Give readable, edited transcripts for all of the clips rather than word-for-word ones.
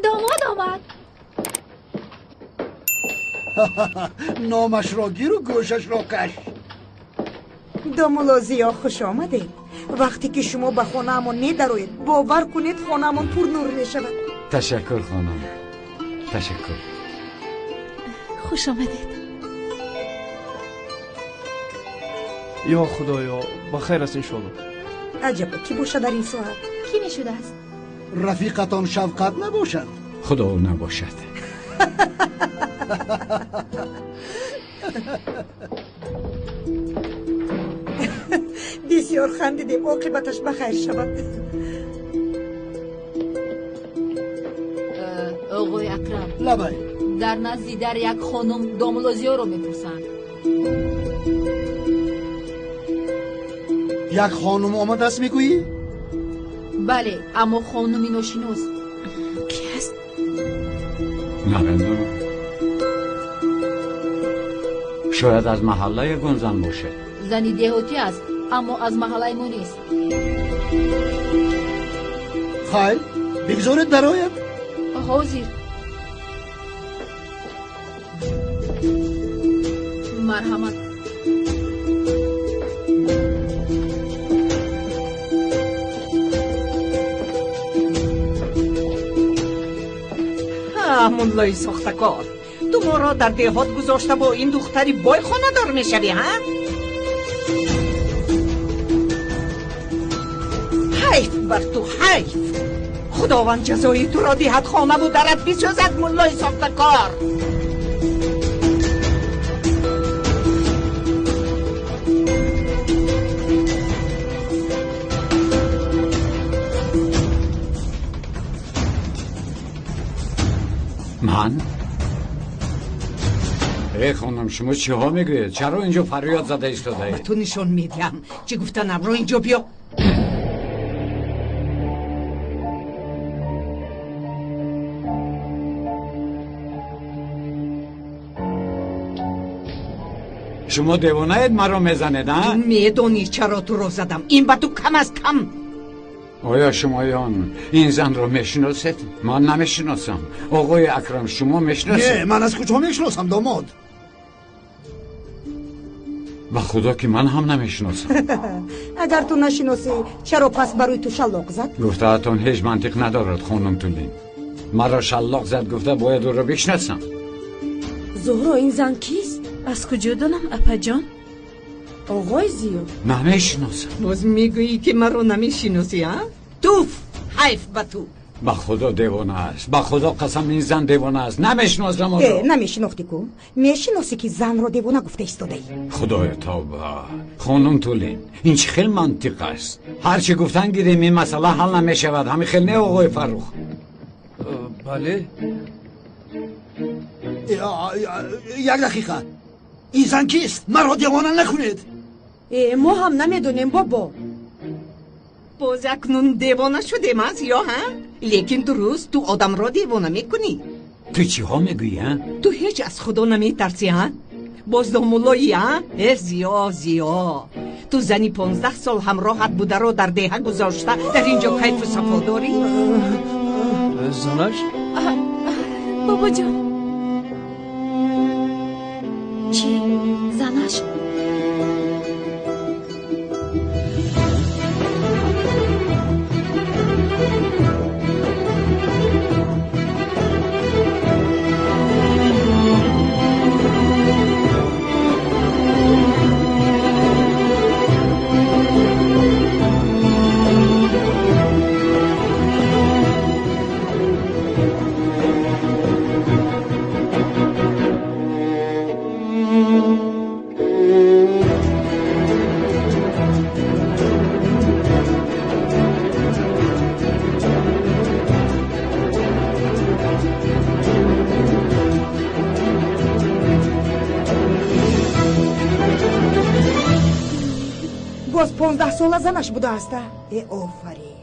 Домод омад. Номашро гиру гӯшашро каш. Домулло Зиё, хуш омадед. Вақте ки шумо ба хонаамон медароед, бовар кунед, хонаамон пурнур мешавад. Ташаккур, хонум, ташаккур. Хуш омадед. Ё Худоё, ба хайр аст, иншоалло. Аҷаб, кӣ бошад дар ин соат? Кӣ мешудааст? Рафиқатон Шавқат набошад? Худо набошад. Бисёр хандидем, оқибаташ ба хайр шавад. Оғои Акрам. Лабай. Дар назди дар як хонум домулло Зиёро мепурсанд. Як хонум омадааст, мегӯӣ? Бале, аммо хонуми ношинос. Кӣ аст? Намедонам. Шояд аз маҳалла ягон зан бошад. Зани деҳотӣ аст, аммо аз маҳаллаи мо нест. Хайр, бигзоред дарояд. Ҳозир. Марҳамат. Муллои сохтакор, ту моро дар деҳот гузошта бо ин духтари бой хонадор мешавӣ, ҳа? Ҳайф бар ту, ҳайф! Худованд ҷазои туро диҳад, хонаву дарат бисӯзад, муллои сохтакор. Ман? Э, хонум, шумо чиҳо мегӯед? Чаро инҷо фарёд зада истодаед? Ба ту нишон медиҳам. Чӣ гуфтанамро инҷо биё. Шумо девонаед, маро мезанед, а? Ту медонӣ чаро туро задам. Ин ба ту кам аст, кам. Оё шумоён ин занро мешиносед? Ман намешиносам. Оғои Акрам, шумо мешиносед? Не, ман аз куҷо мешиносам, домод? Ба худо ки ман ҳам намешиносам. Агар ту нашиносӣ, чаро пас барои ту шаллоқ зад? Гуфтаатон ҳеҷ мантиқ надорад, хонум Тулин. Маро шаллоқ зад гуфта бояд ӯро бишносам. Зуҳро, ин зан кист? Аз куҷо донам, апаҷон? Оғои Зиё. Намешиносам. Боз мегӯӣ ки маро намешиносӣ, а? Туф, ҳайф ба ту. Ба худо девона аст. Ба худо қасам, ин зан девона аст. Намешиносам ӯро. Э, намешинохтӣ ку? Мешиносӣ ки занро девона гуфта истодаӣ. Худоё тавба. Хонум Тулин, ин чӣ хел мантиқ аст? Ҳар чӣ гуфтан гирем, ин масъала ҳал намешавад. Ҳамин хел не, оғои Фаррух? Бале. Як дақиқа. Ин зан кист? Маро девона накунед. Э, мо ҳам намедонем, бобо. Боз акнун девона шудем, а, Зиё, ҳа? Лекин дуруст, ту одамро девона мекунӣ. Ту чиҳо мегӯӣ, а? Ту ҳеҷ аз худо наметарсӣ, а? Боз домуллоӣ, а? Э, Зиё, Зиё, ту зани 15 сол ҳамроҳат бударо дар деҳа гузошта дар ин ҷо кайфу сафо дорӣ? Занаш? Бобоҷон. Чӣ? Занаш? Боз 15 сола занаш будааст. Э, офарин.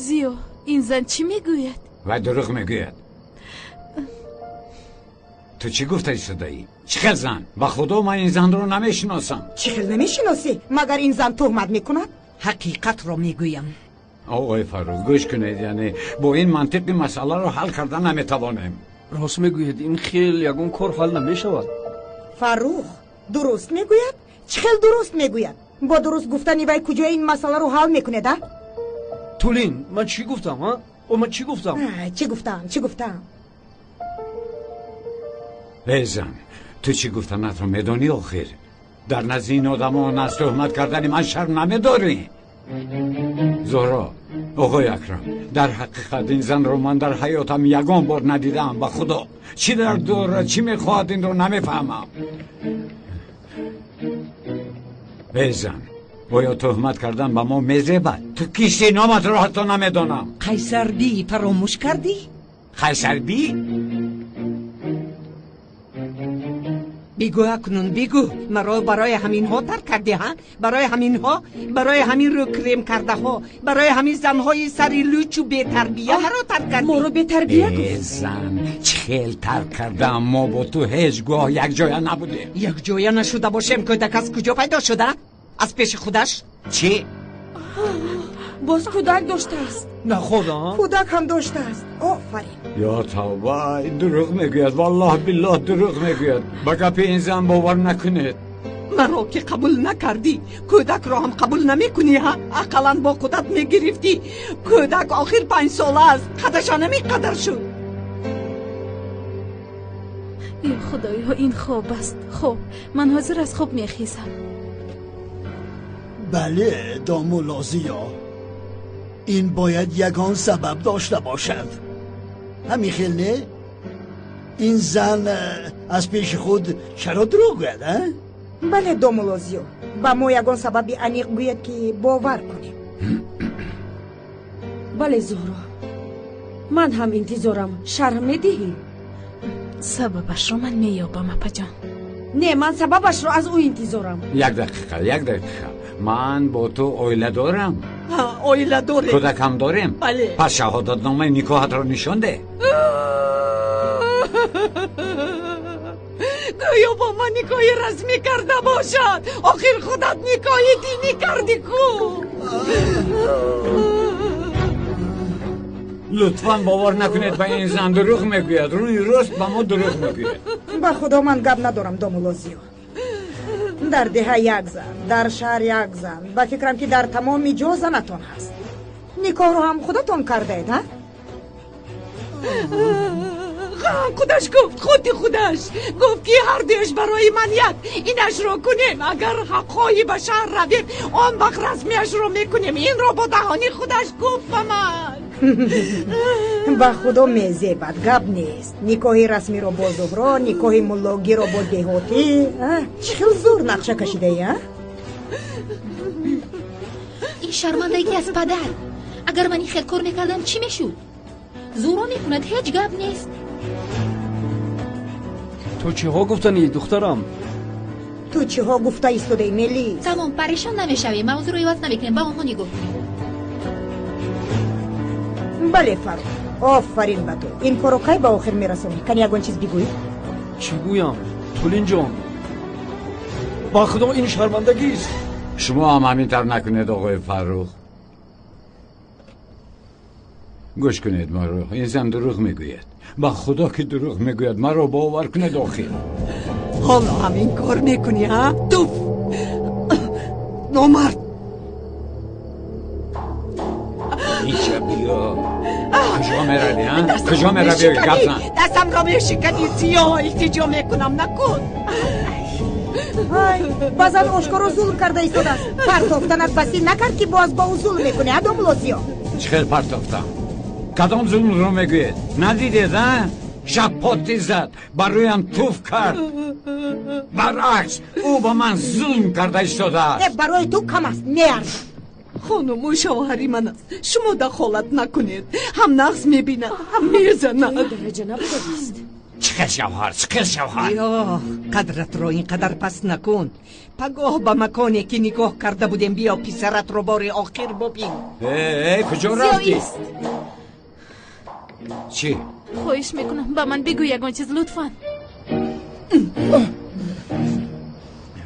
Зиё, ин зан чӣ мегӯяд? Вай дурӯғ мегӯяд. Ту чӣ гуфта истодаӣ? Чӣ хел зан? Ба худо ман ин занро намешиносам. Чӣ хел намешиносӣ? Магар ин зан туҳмат мекунад? Ҳақиқатро мегӯям. Оғои Фаррух, гӯш кунед, яъне бо ин мантиқ ин масъаларо ҳал карда наметавонем. Рост мегӯед, ин хел ягон кор ҳал намешавад. Фаррух дуруст мегӯяд? Чӣ хел дуруст мегӯяд? Бо дуруст гуфтани вай куҷо ин масъаларо ҳал мекунед, а? Тулин, ман чӣ гуфтам, а? О, ман чӣ гуфтам? Чӣ гуфтам, чӣ гуфтам? Эй зан, ту чӣ гуфтанатро медонӣ охир? Дар назди ин одамон аз туҳмат кардани ман шарм намедорӣ? Зуҳро, оғои Акрам, дар ҳақиқат ин занро ман дар ҳаётам ягон бор надидаам, ба худо. Чӣ дард дорад, чӣ мехоҳад, инро намефаҳмам. Эй зан, оё туҳмат кардан ба мо мезебад? Ту кисти, номатро ҳатто намедонам. Қайсарбӣ фаромӯш кардӣ? Қайсарбӣ? Бигӯ акнун, бигӯ, маро барои ҳаминҳо тарк кардӣ, ҳа? Барои ҳаминҳо, барои ҳамин рӯкрем кардаҳо, барои ҳамин занҳои сари лучу бетарбия маро тарк кардӣ. Моро бетарбия гуфт. Э зан, чӣ хел тарк кардам? Мо бо ту ҳеҷ гоҳ якҷоя набудем. Якҷоя нашуда бошем, кӯдак аз куҷо пайдо шуда? Аз пеши худаш? Чӣ? Боз кӯдак доштааст. Наход, а? Кӯдак ҳам доштааст. Офарин. Ё тавба, дурӯғ мегӯяд, валлоҳ биллоҳ дурӯғ мегӯяд. Ба гапи ин зан бовар накунед. Маро ки қабул накардӣ, кӯдакро ҳам қабул намекунӣ, ҳа? Ақаллан бо худат мегирифтӣ. Кӯдак охир 5 сола аст, қадашон ҳамин қадар шуд. Ё худоё, ин хоб аст, хоб. Ман ҳозир аз хоб мехезам. Бале, домулло Зиё, ин бояд ягон сабаб дошта бошад. Ҳамин хел не? Ин зан аз пеши худ чаро дурӯғ гӯяд, а? Бале, домулло Зиё, ба мо ягон сабаби аниқ гӯяд, ки бовар кунем. Бале, Зуҳро, ман ҳам интизорам. Шарҳ медиҳӣ? Сабабашро ман меёбам, апаҷон. Не, ман сабабашро аз ӯ интизорам. Як дақиқа, як дақиқа. Ман бо ту оила дорам. Оила дорем. Кӯдакам дорем? Бале. Пас шаҳодатномаи никоҳатро нишон деҳ. Гӯё бо ман никоҳи расмӣ карда бошад. Охир худат никоҳи динӣ кардӣ ку. Лутфан бовар накунед ба ин зан, дурӯғ мегӯяд. Рӯи рост ба мо дурӯғ мегӯяд. Ба худо ман гап надорам, домулло Зиё. Дар деҳа як зан, дар шаҳр як зан. Ба фикрам ки дар тамоми ҷо занатон ҳаст. Никоҳро ҳам худатон кардаед, ҳа? Худаш гуфт, худи худаш гуфт, ки ҳардуяш барои ман як. Инашро кунем, агар хоҳӣ ба шаҳр равем, он вақт расмияшро мекунем. Инро бо даҳони худаш гуфт ба ман. Ба худо мезебад, гап нест. Никоҳи расмиро бо Зуҳро, никоҳи муллогиро бо деҳотӣ. Чӣ хел зур нақша кашидаӣ, а? Ин шармандагӣ аз падар. Агар ман ин хел кор мекардам, чӣ мешуд? Зуҳро мекунад, ҳеҷ гап нест. Ту чиҳо гуфтанӣ, духтарам? Ту чиҳо гуфта истодаӣ, Мелис? Тамом, парешон намешавем, мавзӯъро иваз намекунем, ба онҳо нигоҳ кунем. Бале, Фаррух, офарин ба ту. Ин корро кай ба охир мерасонӣ? Кани ягон чиз бигӯӣ? Чӣ гӯям, Тулинҷон? Ба худо ин шармандагист. Шумо ҳам ҳамин тавр накунед, оғои Фаррух. Гӯш кунед маро, ин зан дурӯғ мегӯяд. Ба худо ки дурӯғ мегӯяд, маро бовар кунед охир. Ҳоло ҳамин кор мекунӣ, ҳа? Туф! Номард! Инҷа биё. Куҷо меравӣ, ҳа? Куҷо меравӣ? Гап зан. Дастамро мешиканӣ, Зиё, илтиҷо мекунам, накун. Ай, ба зан ошкоро зулм карда истодааст. Партофтанат басӣ накард, ки боз бо ӯ зулм мекунӣ, а, домулло Зиё? Чӣ хел партофтам? Кадом зулмро мегӯед? Надидед, а? Шапоти зад, ба рӯям туф кард. Баръакс, ӯ ба ман зулм карда истодааст. Барои ту кам аст, меарзад. Хонуму шавҳари ман аст, шумо дахолат накунед. Ҳам нағз мебинад, ҳам мезанад. Дараҷа набудааст. Чӣ хел шавҳар, чӣ хел шавҳар? Ё, қадратро ин қадар паст накун. Пагоҳ ба маконе ки нигоҳ карда будем биё, писаратро бори охир бубин. Э, куҷо рафтӣ? Чӣ? Хоҳиш мекунам, ба ман бигӯ ягон чиз, лутфан.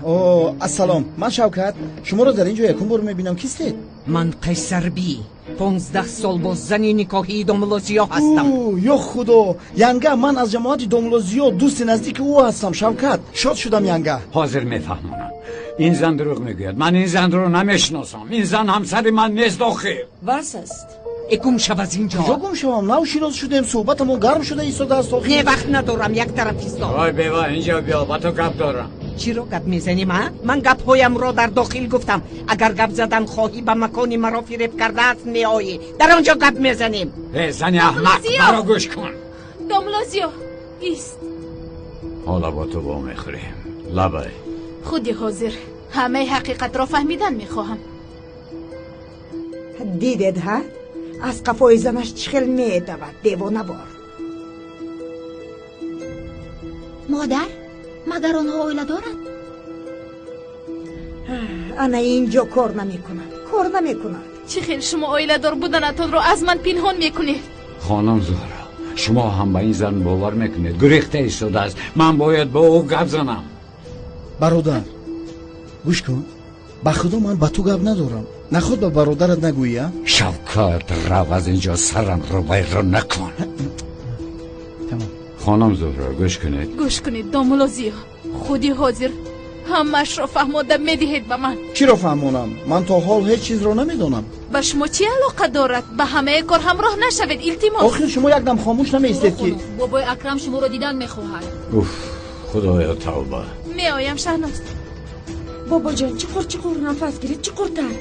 О, ассалом, ман Шавкат. Шуморо дар ин ҷо якум бор мебинам. Кистед? Ман Қайсарбӣ, 15 сол боз зани никоҳии домулло Зиё ҳастам. Ё худо, янга, ман аз ҷамоати домулло Зиё, дӯсти наздики ӯ ҳастам. Шавкат, шод шудам янга. Ҳозир мефаҳмонам. Ин зан дурӯғ мегӯяд. Ман ин занро намешиносам. Ин зан ҳамсари ман нест охир. Бас аст. Гум шав аз инҷо. Куҷо гум шавам? Нав шинос шудем, суҳбатамон гарм шуда истодааст охир. Не, вақт надорам, як тараф исто. Ой бева, инҷо биё, ба ту гап дорам. Чиро гап мезанем, а? Ман гапҳоямро дар дохил гуфтам. Агар гап задан хоҳӣ, ба макони маро фиреб кардааст меоӣ. Дар он ҷо гап мезанем. Э, зани аҳмақ, маро гӯш кун. Домулло Зиё, ист. Ҳола бо ту вомехӯрем. Лабай. Худи ҳозир ҳамаи ҳақиқатро фаҳмидан мехоҳам. Дидед, ҳа? Аз қафои занаш чӣ хел медавад, девонавор. Модар, магар онҳо оила доранд? Ана инҷо кор намекунад, кор намекунад. Чӣ хел шумо оиладор буданатонро аз ман пинҳон мекунед? Хонум Зуҳро, шумо ҳам ба ин зан бовар мекунед. Гурехта истодааст. Ман бояд бо ӯ гап занам. Бародар, гӯш кун. Ба худо ман ба ту гап надорам. Наход ба бародарат нагӯӣ, а? Шавкат, рав аз инҷо, сарамро вайрон накун. Тамом. Хонум Зуҳро, гӯш кунед. Гӯш кунед, домулло Зиё, худи ҳозир ҳамаашро фаҳмода медиҳед ба ман. Чиро фаҳмонам? Ман то ҳол ҳеҷ чизро намедонам. Ба шумо чӣ алоқа дорад? Ба ҳамаи кор ҳамроҳ нашавед, илтимос. Охир шумо якдам хомӯш намеистед ки. Бобои Акрам шуморо дидан мехоҳад. Уф, худоё, тавба. Меоям, Шаҳноз. Бобоҷон, чуқур чуқур нафас гиред, чуқуртар.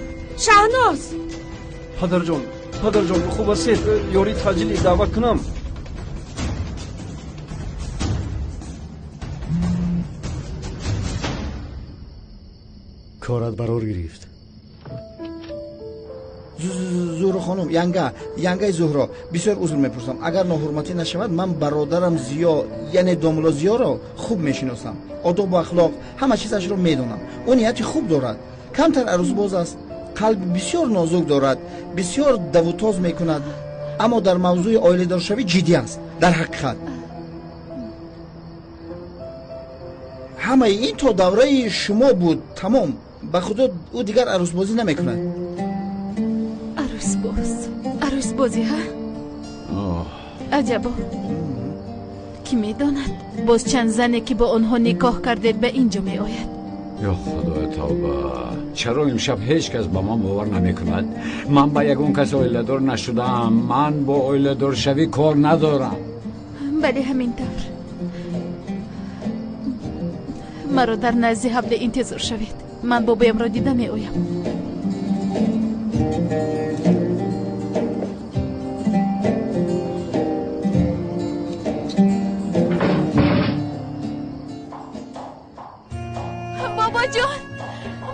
Шаҳноз! Падарҷон, падарҷон, хуб ҳастед? Ёрии таъҷилӣ даъват кунам? Корат барор гирифт. Зуҳро хонум, янга, янгаи Зуҳро, бисёр узр мепурсам. Агар ноҳурматӣ нашавад, ман бародарам Зиё, яъне домулло Зиёро хуб мешиносам. Одобу ахлоқ, ҳама чизашро медонам. Ӯ нияти хуб дорад. Камтар арӯсбоз аст, қалби бисёр нозук дорад, бисёр давутоз мекунад, аммо дар мавзӯи оиладоршавӣ ҷиддӣ аст. Дар ҳақиқат ҳамаи ин то давраи шумо буд, тамом. Ба худо ӯ дигар арӯсбозӣ намекунад. Арӯсбоз, арӯсбозӣ, ҳа? Аҷабо, ки медонад боз чанд зане ки бо онҳо никоҳ кардед ба ин ҷо меояд. Ё худои тавба, чаро имшаб ҳеҷ кас ба ман бовар намекунад? Ман ба ягон кас оиладор нашудаам. Ман бо оиладоршавӣ кор надорам. Бале, ҳамин тавр. Маро дар назди ҳавле интизор шавед. Ман бобоямро дида меоям. Бобоҷон,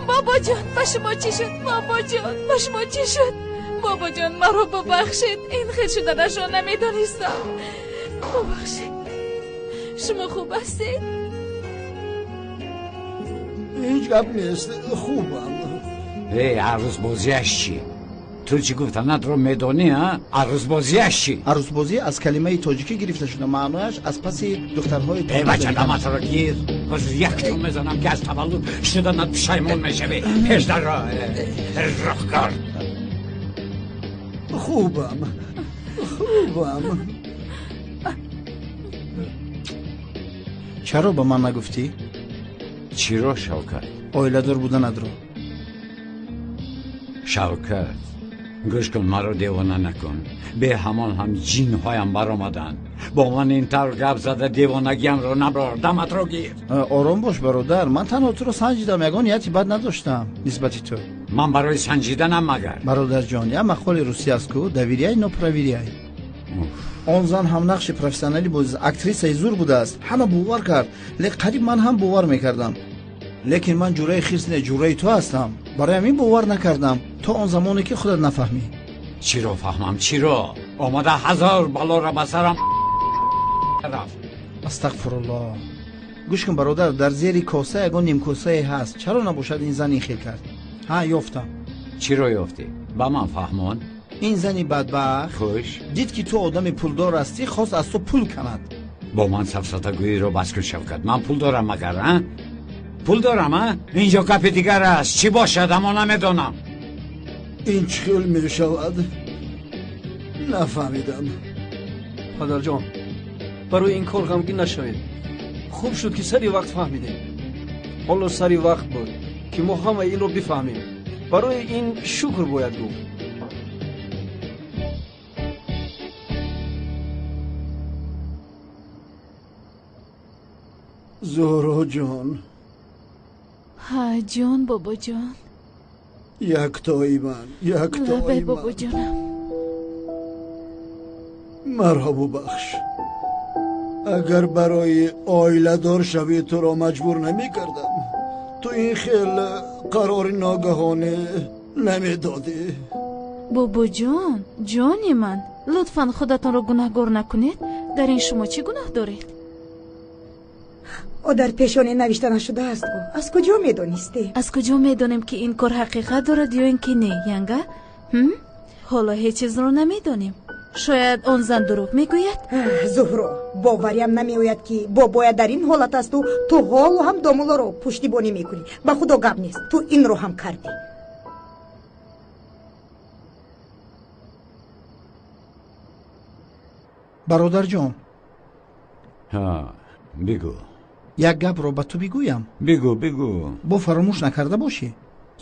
бобоҷон, ба шумо чӣ шуд? Бобоҷон, ба шумо чӣ шуд? Бобоҷон, маро бубахшед. Ин хел шуданашро намедонистам. Бубахшед. Шумо хуб ҳастед? Ҳеҷ гап нест, хубам. Эй, арӯсбозиаш чӣ? Ту чӣ гуфтанатро медонӣ, а? Арӯсбозиаш чӣ? Арӯсбозӣ аз калимаи тоҷикӣ гирифта шуда, маънояш аз паси духтарҳои Эй, бача, даматро гир. Ҳозир якто мезанам ки аз таваллуд шуданат пушаймон мешавӣ. Пеш дарро, роҳкор. Хубам, хубам. Чаро ба ман нагуфтӣ? Чиро, Шавкат? Оиладор буданатро. Шавкат, гӯш кун, маро девона накун. Бе ҳамон ҳам ҷинҳоям баромаданд. Бо ман ин тавр гап зада девонагиамро наброр. Даматро гир. Ором бош, бародар. Ман танҳо туро санҷидам, ягон нияти бад надоштам нисбати ту. Ман барои санҷиданам магар? Бародарҷон, як мақоли русӣ аст ку, доверяй, но проверяй. Он зан ҳам нақши профессионалӣ бозид, актрисаи зур будааст. Ҳама бовар кард, лек қариб ман ҳам бовар мекардам. Лекин ман ҷураи хирс не, ҷураи ту ҳастам. Барои ҳамин бовар накардам то он замоне ки худат нафаҳмӣ. Чиро фаҳмам, чиро? Омада ҳазор балоро ба сарам рафт. Астағфируллоҳ. Гӯш кун, бародар, дар зери коса ягон нимкосае ҳаст. Чаро набошад ин зан ин хел кард? Ҳа, ёфтам. Чиро ёфтӣ? Ба ман фаҳмон. Ин зани бадбахт хуш дид ки ту одами пулдор ҳастӣ, хост аз ту пул канад. Бо ман сафсатагӯиро бас кун, Шавкат. Ман пул дорам магар, а? Пул дорам, а? Инҷо гапи дигар аст. Чӣ бошад, аммо намедонам. Ин чӣ хел мешавад? Нафаҳмидам. Падарҷон, барои ин кор ғамгин нашавед. Хуб шуд, ки сари вақт фаҳмидем. Ҳоло сари вақт буд, ки мо ҳамаи инро бифаҳмем. Барои ин шукр бояд гуфт. Зуҳро ҷон. Ҳа, ҷон, бобоҷон. Яктои ман, яктои лабай ман. Бобоҷонам. Маро бубахш. Агар барои оиладор шавӣ туро маҷбур намекардам. Ту ин хел қарори ногаҳонӣ намедодӣ. Бобоҷон, ҷони ман, лутфан худатонро гунаҳгор накунед. Дар ин шумо чӣ гуноҳ доред? О, дар пешонӣ навишта нашудааст ку. Аз куҷо медонистӣ? Аз куҷо медонем, ки ин кор ҳақиқат дорад ё ин ки не, янга? Ҳоло ҳеҷ чизро намедонем. Шояд он зан дурӯғ мегӯяд? Зуҳро, бовариам намеояд, ки бобоя дар ин ҳолат асту ту ҳолу ҳам домулоро пуштибонӣ мекунӣ. Ба худо гап нест, ту инро ҳам кардӣ. Бародарҷон. Ҳа, бигӯ. Як гапро ба ту бигӯям. Бигӯ, бигӯ. Бо фаромӯш накарда бошӣ.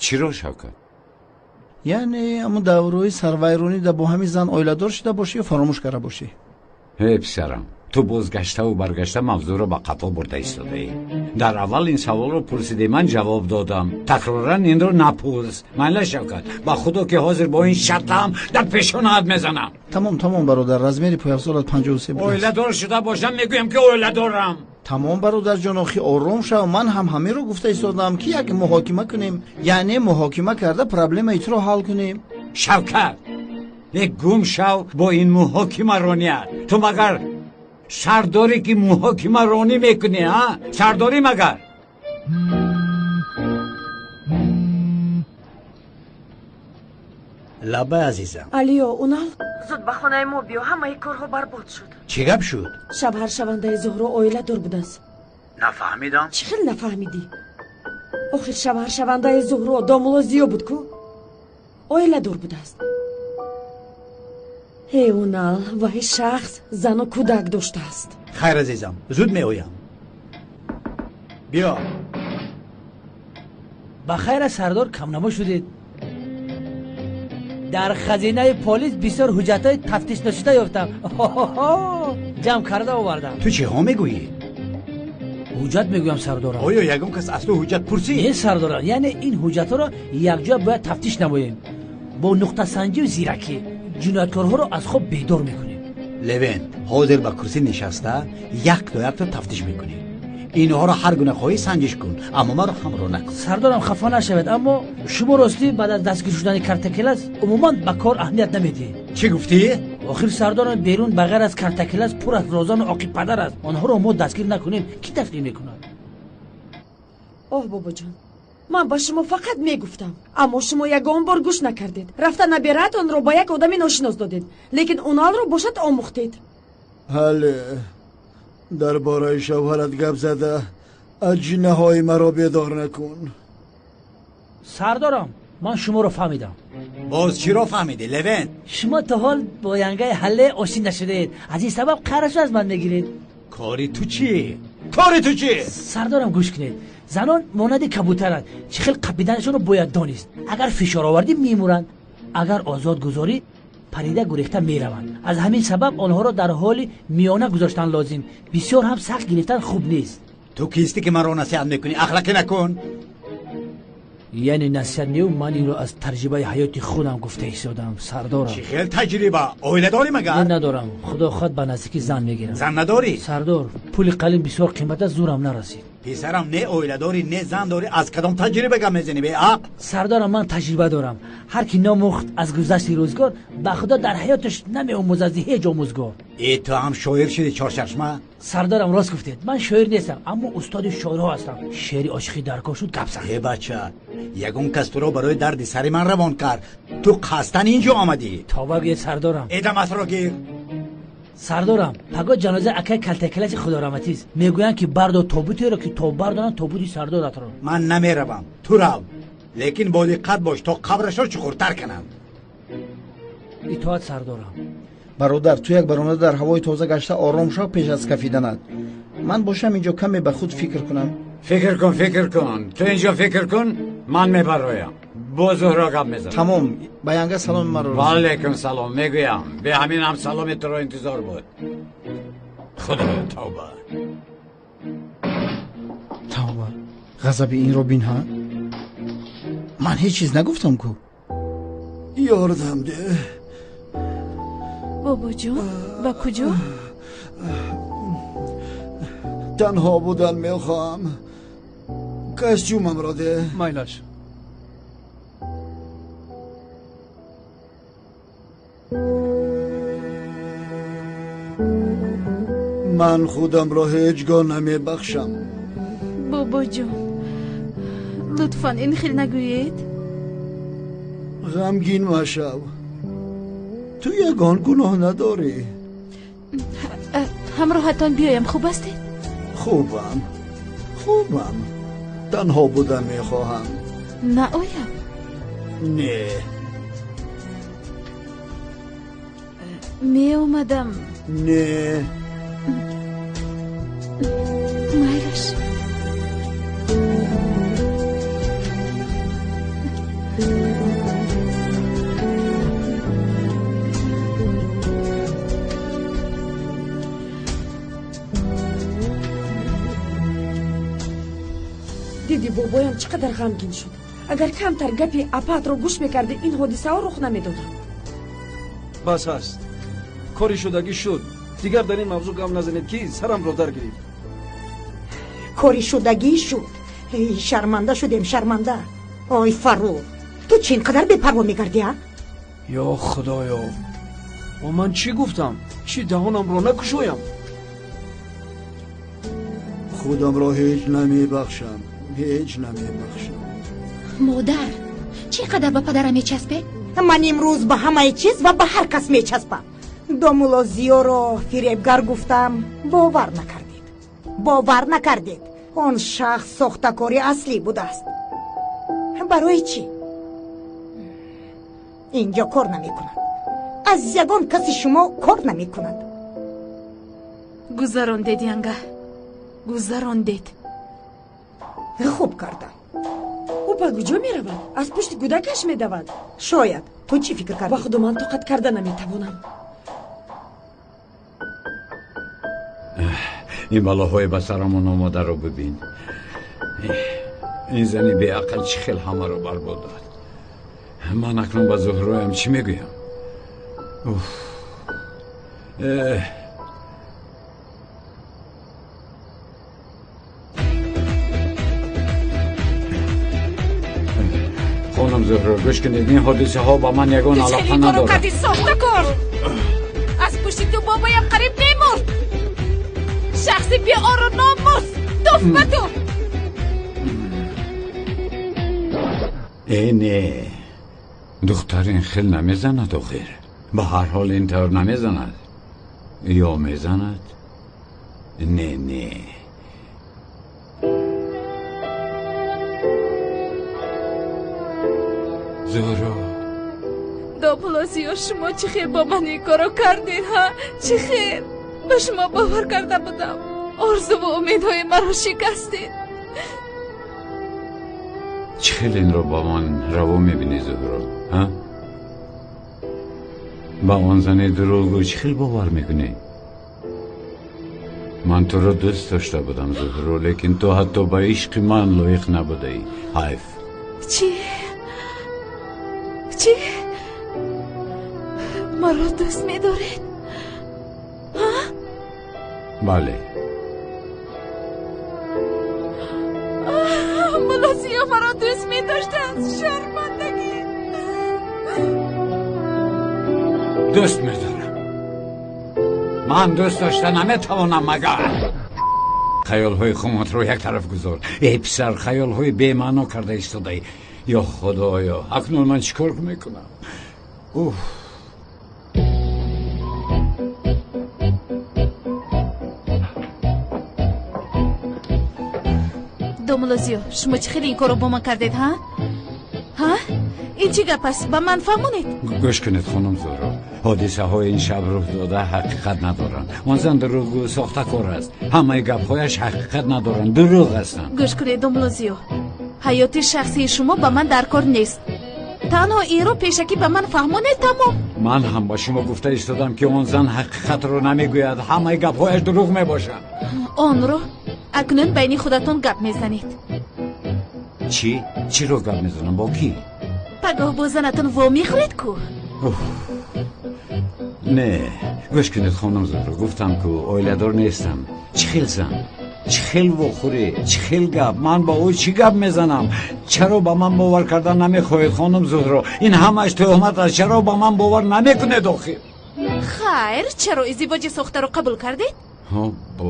Чиро, Шавкат? Яъне ҳамун даврои сарвайронӣ да бо ҳамин зан оиладор шуда бошӣ ё фаромӯш карда бошӣ? Ҳе, писарам, ту бозгаштаву баргашта мавзӯъро ба қафо бурда истодаӣ. Дар аввал ин саволро пурсидӣ, ман ҷавоб додам. Такроран инро напурс. Майла, Шавкат, ба худо ки ҳозир бо ин шартаам дар пешонаат мезанам. Тамом, тамом, бародар, размери пойафзолат 53 будааст. Оиладор шуда бошам, мегӯям ки оиладорам. Тамом, бародарҷон, охи ором шав. Ман ҳам ҳаминро гуфта истодам, ки як муҳокима кунем, яъне муҳокима карда проблемаи туро ҳал кунем. Шавкат, е гум шав бо ин муҳокимароният. Ту магар сардорӣ, ки муҳокимаронӣ мекунӣ, а? Сардорӣ магар? Лабай, азизам. Алиё, Унал, зуд ба хонаи мо биё, ҳамаи корҳо барбод шуд. Чӣ гап шуд? Шавҳаршавандаи Зуҳро оиладор будааст. Нафаҳмидам. Чӣ хел нафаҳмидӣ? Охир шавҳаршавандаи Зуҳро домуло Зиё буд ку, оиладор будааст. Ҳе, Унал, вай шахс зану кӯдак доштааст. Хайр, азизам, зуд меоям. Биё. Ба хайра, сардор, камнамо шудед. Дар хазинаи полис бисёр ҳуҷҷатҳои тафтиш нашуда ёфтам, ҷамъ карда овардам. Ту чиҳо мегӯӣ? Ҳуҷҷат мегӯям, сардорам. Оё ягон кас аз ту ҳуҷҷат пурсид? Не, сардорам, яъне ин ҳуҷҷатҳоро якҷоя бояд тафтиш намоем. Бо нуқтасанҷию зиракӣ ҷинояткорҳоро аз хоб бедор мекунем. Левент, ҳозир ба курсӣ нишаста якто якто тафтиш мекунӣ. Инҳоро ҳар гуна хоҳӣ санҷиш кун, аммо маро ҳамроҳ накун. Сардорам, хафа нашавед, аммо шумо ростӣ баъд аз дастгир шудани Картакелас умуман ба кор аҳамият намедиҳед. Чӣ гуфтӣ? Охир, сардорам, берун ба ғайр аз Картакелас пур аз розану оқибпадар аст. Онҳоро мо дастгир накунем, кӣ дастгир мекунад? Оҳ, бобоҷон, ман ба шумо фақат мегуфтам, аммо шумо ягон бор гӯш накардед. Рафта набираатонро ба як одами ношинос додед, лекин Уналро бошад омӯхтед. Ҳале, дар бораи шавҳарат гап зада аҷинаҳои маро бедор накун. Сардорам, ман шуморо фаҳмидам. Боз чиро фаҳмидӣ, Левент? Шумо то ҳол бо янгаи ҳалле ошӣ нашудаед, аз ин сабаб қарашро аз ман мегиред. Кори ту чӣ? Кори ту чӣ? Сардорам, гӯш кунед. Занон монанди кабутаранд, чӣ хел қапиданашонро бояд донист. Агар фишор овардӣ, мемуранд, агар озод гузорӣ, парида гурехта мераванд. Аз ҳамин сабаб онҳоро дар ҳоли миёна гузоштан лозим. Бисёр ҳам сахт гирифтан хуб нест. Ту кистӣ, ки маро насиҳат мекунӣ? Ахлақӣ накун. Яъне насиҳат неу, ман инро аз таҷрибаи ҳаёти худам гуфта истодам, сардорам. Чӣ хел таҷриба? Оила дорӣ магар? Не, надорам. Худо хоҳад, ба наздикӣ зан мегирам. Зан надорӣ? Сардор, пули қалим бисёр қимат аст, зӯрам нарасид. Писарам, не оила дорӣ, не зан дорӣ, аз кадом таҷриба гап мезанӣ, беақл? Сардорам, ман таҷриба дорам. Ҳар ки номӯхт аз гузашти рӯзгор, ба худо дар ҳаёташ намеомӯзад ҳеҷ омӯзгор. Э, ту ҳам шоир шудӣ, чорчашма? Сардорам, рост гуфтед, ман шоир нестам, аммо устоди шоирҳо ҳастам. Шеъри ошиқӣ дар кор шуд, гап зан. Э, бача, ягон кас туро барои дарди сари ман равон кард? Ту қасдан ин ҷо омадӣ? Тавба гӯед, сардорам. Э, даматро гир. Сардорам, паго ҷанозаи акаи Калтакеласи худораҳматист. Мегӯянд, ки бардор тобутеро, ки то бардоранд тобути сардоратро. Ман намеравам, ту рав, лекин бо диққат бош, то қабрашро чуқуртар кананд. Итоат, сардорам. Бародар, ту як баромада дар ҳавои тоза гашта ором шав пеш аз кафиданат. Ман бошам инҷо каме ба худ фикр кунам. Фикр кун, фикр кун. Ту инҷо фикр кун, ман мебароям. Бо Зуҳро гап мезанам. Тамом, ба янга саломи маро. Ва алайкум салом мегӯям. Бе ҳамин ҳам саломи туро интизор буд. Худоё, тавба. Тавба. Ғазаби инро бин, ҳа? Ман ҳеҷ чиз нагуфтам ку. Ёрдам деҳ. Бобоҷон, ба куҷо? Танҳо будан мехоҳам. Костюмамро деҳ. Майлаш. Ман худамро ҳеҷ гоҳ намебахшам. Бобоҷон, лутфан ин хел нагӯед. Ғамгин машав. Ту ягон гуноҳ надорӣ. Ҳамроҳатон биёям, хуб ҳастед? Хубам, хубам. Танҳо будан мехоҳам. Наоям? Не. Меомадам. Не. Майлаш. Диди бобоям чӣ қадар ғамгин шуд. Агар камтар гапи апаатро гӯш мекарди, ин ҳодисаҳо рух намедоданд. Бас аст. Кори шудагӣ шуд. Дигар дар ин мавзӯъ гап назанед, ки сарамро дар гирифт. Кори шудагӣ шуд. Шарманда шудем, шарманда. Ой, Фаррух, ту чӣ ин қадар бепарво мегардӣ, а? Ё Худоё, бо ман чӣ гуфтам? Чӣ даҳонамро накушоям? Худамро ҳеҷ намебахшам, ҳеҷ намебахшам. Модар, чӣ қадар ба падарам мечаспед? Ман имрӯз ба ҳамаи чиз ва ба ҳар кас мечаспам. Домулло Зиёро фиребгар гуфтам, бовар накардед. Бовар накардед. Он шахс сохтакори аслӣ будааст. Барои чӣ? Инҷо кор намекунад. Аз ягон каси шумо кор намекунад. Гузарондед, янга. Гузарондед. Хуб кардам. Ӯ ба куҷо меравад? Аз пушти кӯдакаш медавад. Шояд. Ту чӣ фикр кардӣ? Ба худо ман тоқат карда наметавонам. Ин балоҳои ба сарамон омодаро бибин. Ин зани беақл чӣ хел ҳамаро барбод дод. Ман акнун ба Зуҳроям чӣ мегӯям? Хонум Зуҳро, гӯш кунед, ин ҳодисаҳо ба ман ягон алоқа надорад. Кардӣ сохтакор. Аз пушти ту бобоям қариб мемурд. Шахси беору номус. Туф ба ту. Э, не, духтар ин хел намезанад охир. Ба ҳар ҳол ин тавр намезанад. Ё мезанад? Не, не. Зуҳро. Домулло Зиё, шумо чӣ хел бо ман ин корро кардед, ҳа? Чӣ хел? Ба шумо бовар карда будам. Орзуву умедҳои маро шикастед. Чӣ хел инро ба ман раво мебинӣ, Зуҳро, ҳа? Ба он зани дурӯғгӯ чӣ хел бовар мекунӣ? Ман туро дӯст дошта будам, Зуҳро, лекин ту ҳатто ба ишқи ман лоиқ набудаӣ. Ҳайф. Чӣ? Чӣ? Маро дӯст медоред? Ҳа? Бале. Мулло Зиё маро дӯст медоштанд. Шармандагӣ. Дӯст медорам. Ман дӯст дошта наметавонам, магар. Хаёлҳои хуматро як тараф гузор. Эй писар, хаёлҳои бемаъно карда истодаӣ. Ё Худоё, акнун ман чӣ кор мекунам? Уф. Домулло Зиё, шумо чӣ хеле ин корро бо ман кардед, ҳа? Ҳа? Ин чӣ гап аст? Ба ман фаҳмонед. Гӯш кунед, хонум Зуҳро. Ҳодисаҳои ин шаб рух дода ҳақиқат надоранд. Он зан дурӯғгӯ, сохтакор аст. Ҳамаи гапҳояш ҳақиқат надоранд, дурӯғ ҳастанд. Гӯш кунед, домла Зиё, ҳаёти шахсии шумо ба ман дар кор нест. Танҳо инро пешакӣ ба ман фаҳмонед, тамом. Ман ҳам ба шумо гуфта истодам, ки он зан ҳақиқатро намегӯяд, ҳамаи гапҳояш дурӯғ мебошанд. Онро акнун байни худатон гап мезанед. Чӣ? Чиро гап мезанам? Бо кӣ? Пагоҳ бо занатон вомехӯред ку? Не, гӯш кунед, хонум Зуҳро, гуфтам ку оиладор нестам. Чӣ хел зан? Чӣ хел вохӯрӣ? Чӣ хел гап? Ман бо ӯ чӣ гап мезанам? Чаро ба ман бовар кардан намехоҳед, хонум Зуҳро? Ин ҳамааш тӯҳмат аст. Чаро ба ман бовар намекунед охир? Хайр, чаро издивоҷи сохтаро қабул кардед? Бо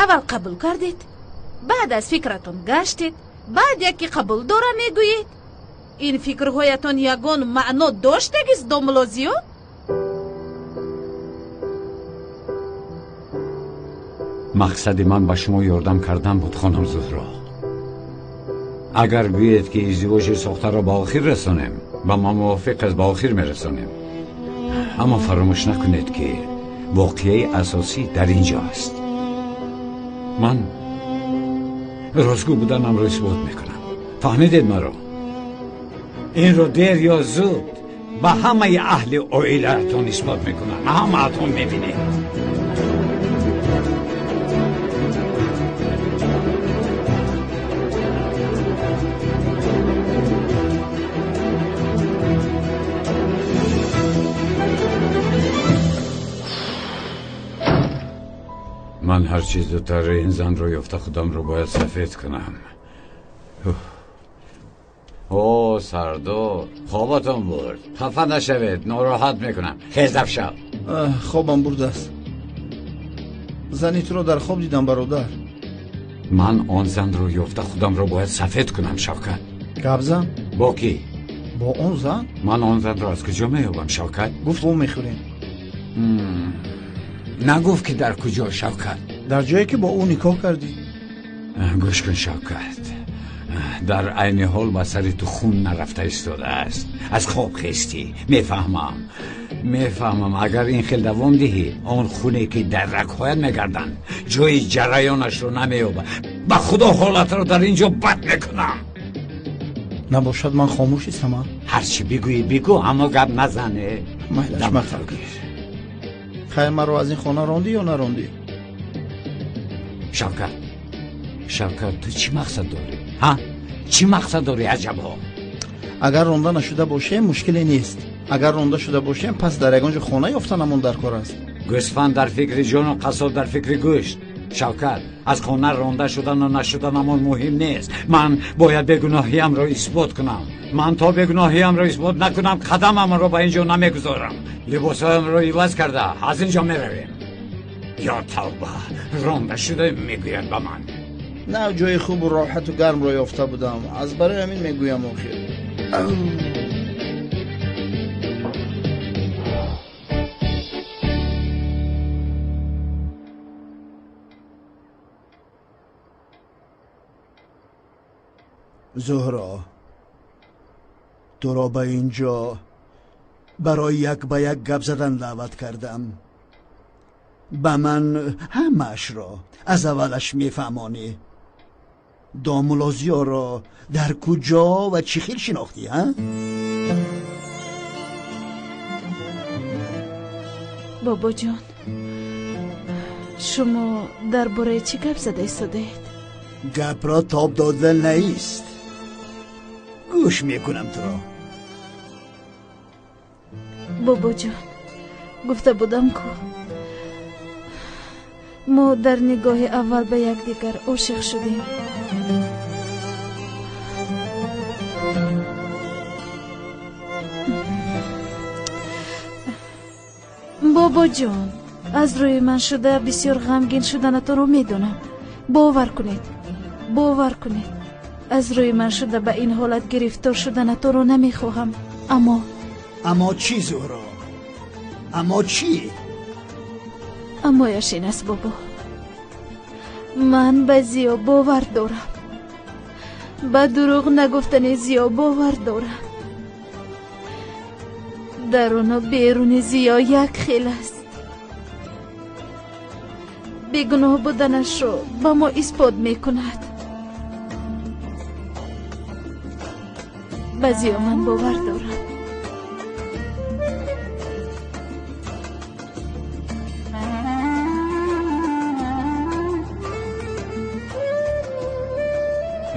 аввал қабул кардед, баъд аз фикратон гаштед, баъд яке қабул дора мегӯед. Ин фикрҳоятон ягон маъно доштагист, домла Зиё? Мақсади ман ба шумо ёрдам кардан буд, хонум Зуҳро. Агар гӯед, ки издивоҷи сохтаро ба охир расонем, ба ман мувофиқ аст, ба охир мерасонем. Аммо фаромӯш накунед, ки воқеаи асосӣ дар ин ҷо аст. Ман ростгӯ буданамро исбот мекунам. Фаҳмидед маро? Инро дер ё зуд ба ҳамаи аҳли оилаатон исбот мекунам. Ҳамаатон мебинед. Ман ҳарчи зудтар ин занро ёфта худамро бояд сафед кунам. О, сардор, хобатон бурд. Хафа нашавед, нороҳат мекунам. Хезав шав. Хобам бурдааст. Зани туро дар хоб дидам, бародар. Ман он занро ёфта худамро бояд сафед кунам, Шавкат. Гап зан? Бо кӣ? Бо он зан? Ман он занро аз куҷо меёбам, Шавкат? Гуфт вомехӯрем. Нагуфт, ки дар куҷо, Шавкат? Дар ҷое, ки бо ӯ никоҳ кардӣ. Гӯш кун, Шавкат, дар айни ҳол ба сари ту хун нарафта истодааст. Аз хоб хестӣ, мефаҳмам, мефаҳмам. Агар ин хел давом диҳӣ, он хуне, ки дар рагҳоят мегарданд, ҷои ҷараёнашро намеёбад. Ба худо, ҳолатро дар ин ҷо бад мекунам. Набошад, ман хомӯш истам. Ҳарчи бигӯӣ бигӯ, аммо гап назане. Майлаш, махаб. Хайр, маро аз ин хона рондӣ ё нарондӣ? Шавкат, Шавкат, ту чӣ мақсад дорӣ, ҳа? Чӣ мақсад дорӣ, аҷабҳо? Агар ронда нашуда бошем, мушкиле нест. Агар ронда шуда бошем, пас дар ягон ҷо хона ёфтанамон дар кор аст. Гӯсфанд дар фикри ҷону қассоб дар фикри гӯшт. Шавкат, аз хона ронда шудану нашуданамон муҳим нест. Ман бояд бегуноҳиямро исбот кунам. Ман то бегуноҳиямро исбот накунам, қадамамро ба ин ҷо намегузорам. Либосҳоямро иваз карда аз ин ҷо меравем. Ё тавба, ронда шуда мегӯяд ба ман. На, ҷои хубу роҳату гармро ёфта будам, аз барои ҳамин мегӯям охир. Зуҳро, туро ба ин ҷо барои як ба як гап задан даъват кардам. Ба ман ҳамаашро аз аввалаш мефаҳмонӣ. Домулло Зиёро дар куҷо ва чӣ хел шинохтӣ, ҳа? Бобоҷон, шумо дар бораи чӣ гап зада истодаед? Гапро тоб дода наист. Гӯш мекунам туро. Бобоҷон, гуфта будам ку, мо дар нигоҳи аввал ба якдигар ошиқ шудем. Бобоҷон, аз рӯи ман шуда бисёр ғамгин шуданатонро медонам. Бовар кунед, бовар кунед, аз рӯи ман шуда ба ин ҳолат гирифтор шуданатонро намехоҳам. Аммо Аммо чӣ, Зуҳро? Аммо чӣ? Аммояш ин аст, бобо, ман ба Зиё бовар дорам, ба дурӯғ нагуфтани Зиё бовар дорам. Даруну беруни Зиё як хел аст. Бегуноҳ буданашро ба мо исбот мекунад. Ба Зиё ман бовар дорам.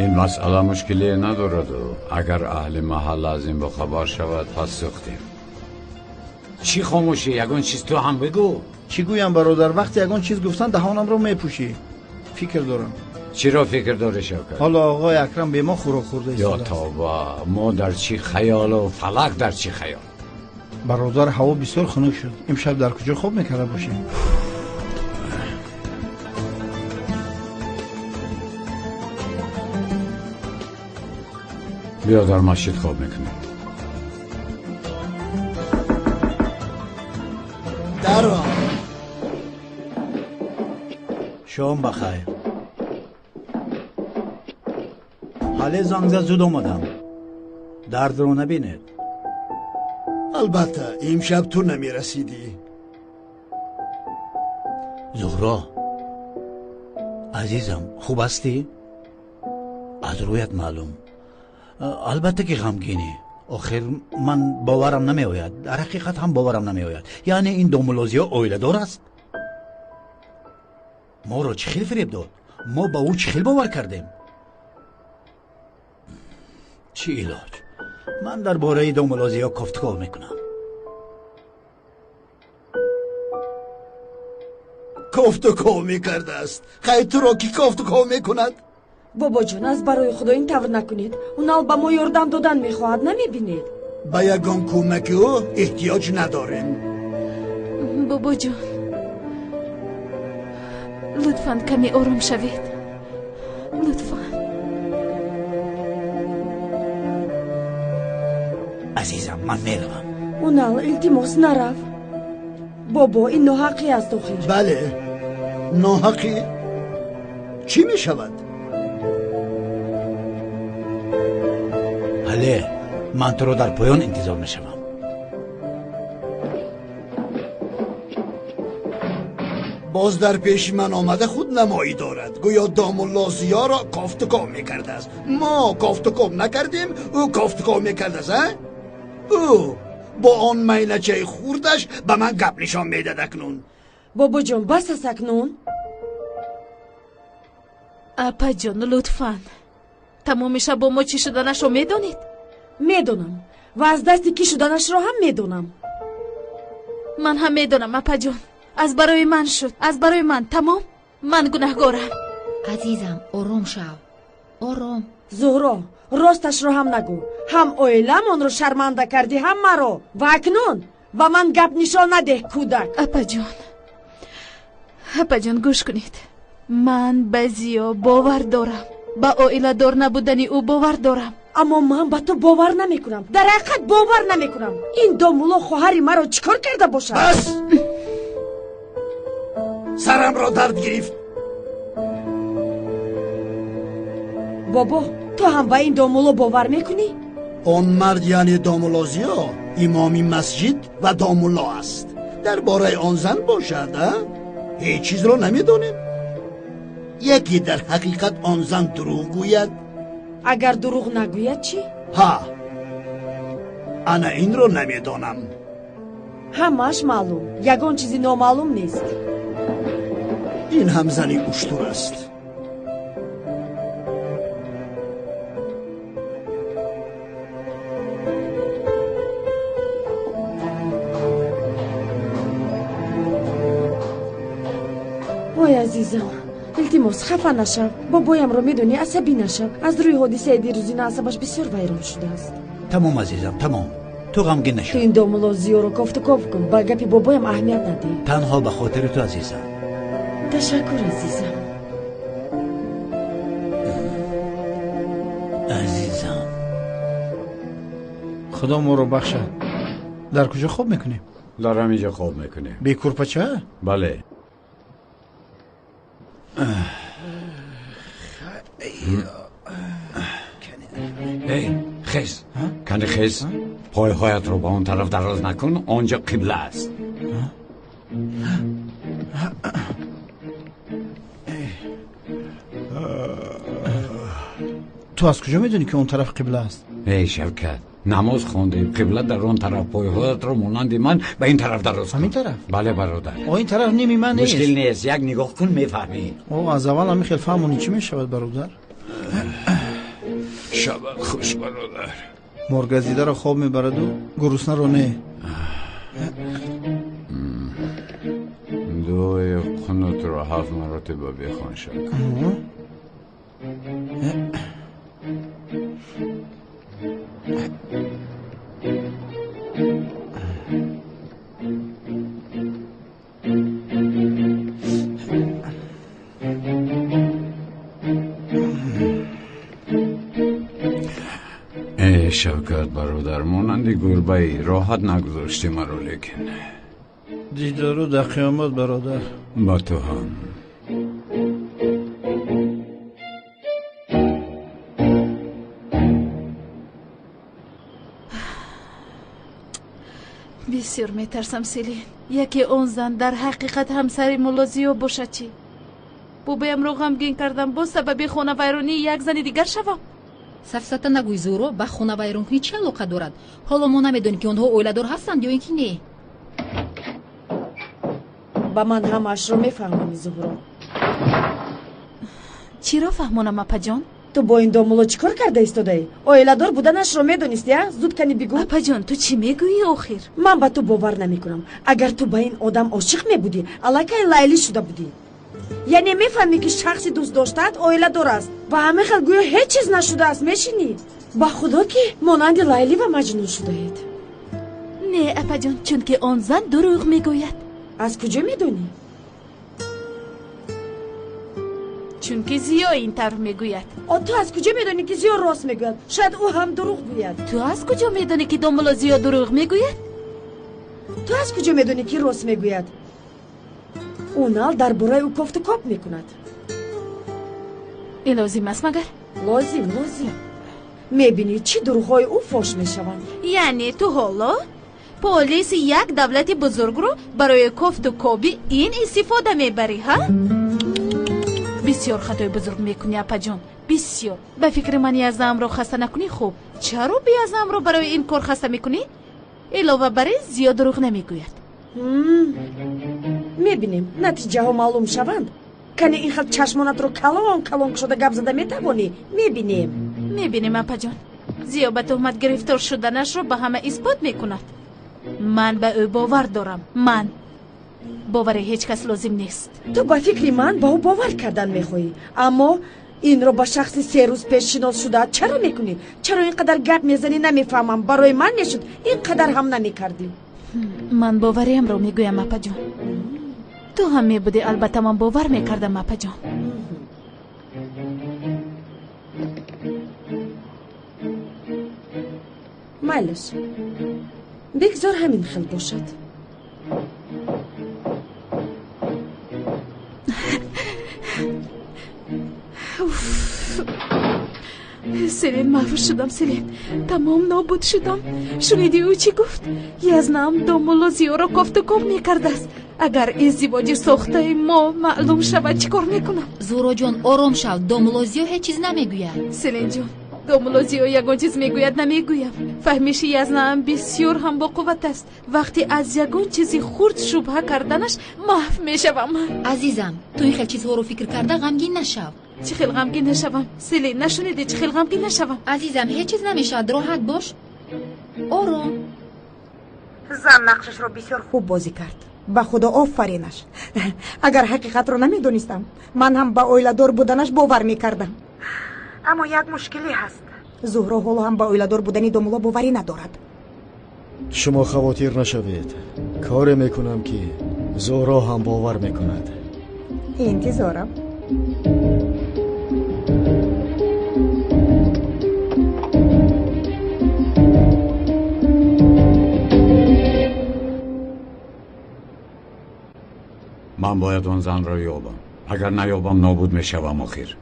Ин масъала мушкиле надораду агар аҳли маҳалла аз ин бохабар шавад, пас сӯхтем. Чӣ хомӯшӣ? Ягон чиз ту ҳам бигӯ. Чӣ гӯям бародар? Вақте ягон чиз гуфтан даҳонамро мепӯшӣ. Фикр дорам. Чиро фикр дорӣ, Шавкат? Ҳоло оғои Акрам бе мо хӯрок хӯрда Ё истодааст. тавба, мо дар чӣ хаёлу фалак дар чӣ хаёл. Бародар, ҳаво бисёр хунук шуд. Имшаб дар куҷо хоб мекарда бошем? Биё дар масҷид хоб мекунем. Даро. Шом бахайр. Ҳале занг зад, зуд омадам. Дардро набинед. Албатта, имшаб ту намерасидӣ. Зуҳро, азизам, хуб ҳастӣ? Аз рӯят маълум. Албатта ки ғамгинӣ. Охир ман боварам намеояд, дар ҳақиқат ҳам боварам намеояд. Яъне ин домулло Зиё оиладор аст? Моро чӣ хел фиреб дод? Мо ба ӯ чӣ хел бовар кардем? Чӣ илоҷ? Ман дар бораи домулло Зиё кофтуков мекунам. Кофтуков мекардааст. Хай, туро ки кофтуков мекунад? Бобоҷон, аз барои Худо ин тавр накунед. Унал ба мо ёрдам додан мехоҳад, намебинед? Ба ягон кӯмаки ӯ эҳтиёҷ надорем. Бобоҷон, лутфан каме ором шавед, лутфан. Азизам, ман меравам. Унал, илтимос, нарав. Бобо, ин ноҳақӣ аст охир. Бале, ноҳақӣ. Чӣ мешавад? Ҳале, ман туро дар поён интизор мешавам. Боз дар пеши ман омада худнамоӣ дорад, гӯё домулло Зиёро кофтуков мекардааст. Мо кофтуков накардем, ӯ кофтуков мекардааст. А ӯ бо он майначаи хурдаш ба ман гап нишон медад акнун. Бобоҷон, бас аст акнун. Апаҷон, лутфан, тамоми шаб бо мо чӣ шуданашро медонед? Медонам ва аз дасти кӣ шуданашро ҳам медонам. Ман ҳам медонам, апаҷон. Аз барои ман шуд, аз барои ман. Тамом, ман гунаҳгорам. Азизам, ором шав, ором. Зуҳро, росташро ҳам нагӯ. Ҳам оиламонро шарманда кардӣ, ҳам маро. Ва акнун ба ман гап нишон надеҳ, кӯдак. Апаҷон, апаҷон, гӯш кунед. Ман ба Зиё бовар дорам, ба оиладор набудани ӯ бовар дорам. Аммо ман ба ту бовар намекунам, дар ҳақиқат бовар намекунам. Ин домулло хоҳари маро чӣ кор карда бошад? Бас, сарамро дард гирифт. Бобо, ту ҳам ба ин домулло бовар мекунӣ? Он мард, яъне домулло Зиё, имоми масҷид ва домулло аст. Дар бораи он зан бошад, а, ҳеҷ чизро намедонем. Яке дар ҳақиқат он зан дурӯғ гӯяд. Агар дурӯғ нагӯяд чӣ? Ҳа, ана инро намедонам. Ҳамааш маълум, ягон чизи номаълум нест. Ин ҳам зани уштур аст. Ой, азизам, илтимос, хафа нашав. Бобоямро медонӣ, асабӣ нашав. Аз рӯи ҳодисаи дирӯзина асабаш бисёр вайрон шудааст. Тамом, азизам, тамом, ту ғамгин Ту нашав. ин домулло Зиёро кофтуков кун, ба гапи бобоям аҳамият надиҳ. Танҳо ба хотири ту, азизам. Ташаккур, азизам. Азизам. Худо моро бахшад. Дар куҷо хоб мекунем? Дар ҳамин ҷо хоб мекунем. Бе курпача? Бале. Эй, хез, кани, хез. Пойҳоятро ба он тараф дароз накун, он ҷо қибла аст. Ту аз куҷо медонӣ, ки он тараф қибла аст? Эй Шавкат, намоз хондем, қибла дар он тараф. Пойҳоятро монанди ман ба ин тараф дароз кун. Ҳамин тараф? Бале, бародар. О, ин тараф ними ман нест. Мушкил нест, як нигоҳ кун, мефаҳмӣ. О, аз аввал ҳамин хел фаҳмонӣ чӣ мешавад, бародар? Шабат хуш, бародар. Моргазидаро хоб мебараду гуруснаро не. Дуои қунутро 7 маротиба бихон, Шавкат. Эй Шавкат бародар, монанди гурбаи роҳат нагузоштӣ маро, лекин дидору дар қиёмат, бародар. Ба ту ҳам. Бисёр метарсам, Селин. Яке он зан дар ҳақиқат ҳамсари мулло Зиё бошад чӣ? Бобоямро ғамгин кардам, боз сабаби хонавайронии як зани дигар шавам. Сафсата нагӯй, Зуҳро, ба хонавайронкунӣ чӣ алоқа дорад? Ҳоло мо намедонем, ки онҳо оиладор ҳастанд ё ин ки не. Ба ман ҳамаашро мефаҳмонӣ, Зуҳро. Чиро фаҳмонам, апаҷон? Ту бо ин домулло чӣ кор карда истодаӣ? Оиладор буданашро медонисти, а? Зуд кани бигӯ. Апаҷон, ту чӣ мегӯӣ охир? Ман ба ту бовар намекунам. Агар ту ба ин одам ошиқ мебудӣ, аллакай Лайлӣ шуда будӣ. Яъне мефаҳмӣ, ки шахси дӯст доштаат оиладор аст ва ҳамин хел гӯё ҳеҷ чиз нашудааст, мешинӣ. Ба худо, ки монанди Лайлӣ ва Маҷнун шудаед. Не, апаҷон, чунки он зан дурӯғ мегӯяд. Аз куҷо медонӣ? Чунки Зиё ин тавр мегӯяд. О, ту аз куҷо медонӣ, ки Зиё рост мегӯяд? Шояд ӯ ҳам дурӯғ гӯяд. Ту аз куҷо медонӣ, ки домулло Зиё дурӯғ мегӯяд? Ту аз куҷо медонӣ, ки рост мегӯяд? Унал дар бораи ӯ кофту коб мекунад. Ин лозим аст магар? Лозим, лозим. Мебинӣ, чӣ дурӯғҳои ӯ фош мешаванд. Яъне ту ҳоло полиси як давлати бузургро барои кофту коби ин истифода мебарӣ, ҳа? Бисёр хатои бузург мекунӣ, апаҷон, бисёр. Ба фикри ман, Язнаамро хаста накунӣ хуб. Чаро Язнаамро барои ин кор хаста мекунӣ? Илова бар ин, зиёд дурӯғ намегӯяд. Мебинем, натиҷаҳо маълум шаванд. Кани ин хел чашмонатро калон калон кушода гап зада метавонӣ? Мебинем. Мебинем, апаҷон. Зиё ба туҳмат гирифтор шуданашро ба ҳама исбот мекунад. Ман ба ӯ бовар дорам. Ман бовари ҳеҷ кас лозим нест. Ту ба фикри ман ба ӯ бовар кардан мехоҳӣ, аммо инро ба шахси 3 рӯз пеш шинос шудаат чаро мекунӣ? Чаро ин қадар гап мезанӣ, намефаҳмам. Барои ман мешуд, ин қадар ҳам намекардӣ. Ман бовариамро мегӯям, апаҷон. Ту ҳам мебудӣ, албатта ман бовар мекардам, апаҷон. Майлаш, бигзор ҳамин хел бошад. Селин, маҳвур шудам, Селин. Тамом нобуд шудам. Шунидӣ ӯ чӣ гуфт? Язнаам домулло Зиёро кофту коб мекардааст. Агар издивоҷи сохтаи мо маълум шавад, чӣ кор мекунам? Зуҳроҷон, ором шав. Домулло Зиё ҳеҷ чиз намегӯяд. Селинҷон, домулло Зиё ягон чиз мегӯяд, намегӯям. Фаҳмиши Язнаам бисёр ҳам боқувват аст. Вақте аз ягон чизи хурд шубҳа карданаш маҳв мешавам. Азизам, ту ин хел чизҳоро фикр карда ғамгин нашав. Чӣ хел ғамгин нашавам? Селин, нашунидӣ, чӣ хел ғамгин нашавам? Азизам, ҳеҷ чиз намешавад, роҳат бош. Ором. Зан нақшашро бисёр хуб бозӣ кард. Ба худо офаринаш. Агар ҳақиқатро намедонистам, ман ҳам ба оиладор буданаш бовар мекардам. Аммо як мушкилӣ ҳаст. Зуҳро ҳоло ҳам ба оиладор будани домулло боварӣ надорад. Шумо хавотир нашавед. Коре мекунам, ки Зуҳро ҳам бовар мекунад. Интизорам. Ман бояд он занро ёбам. Агар наёбам, нобуд мешавам охир.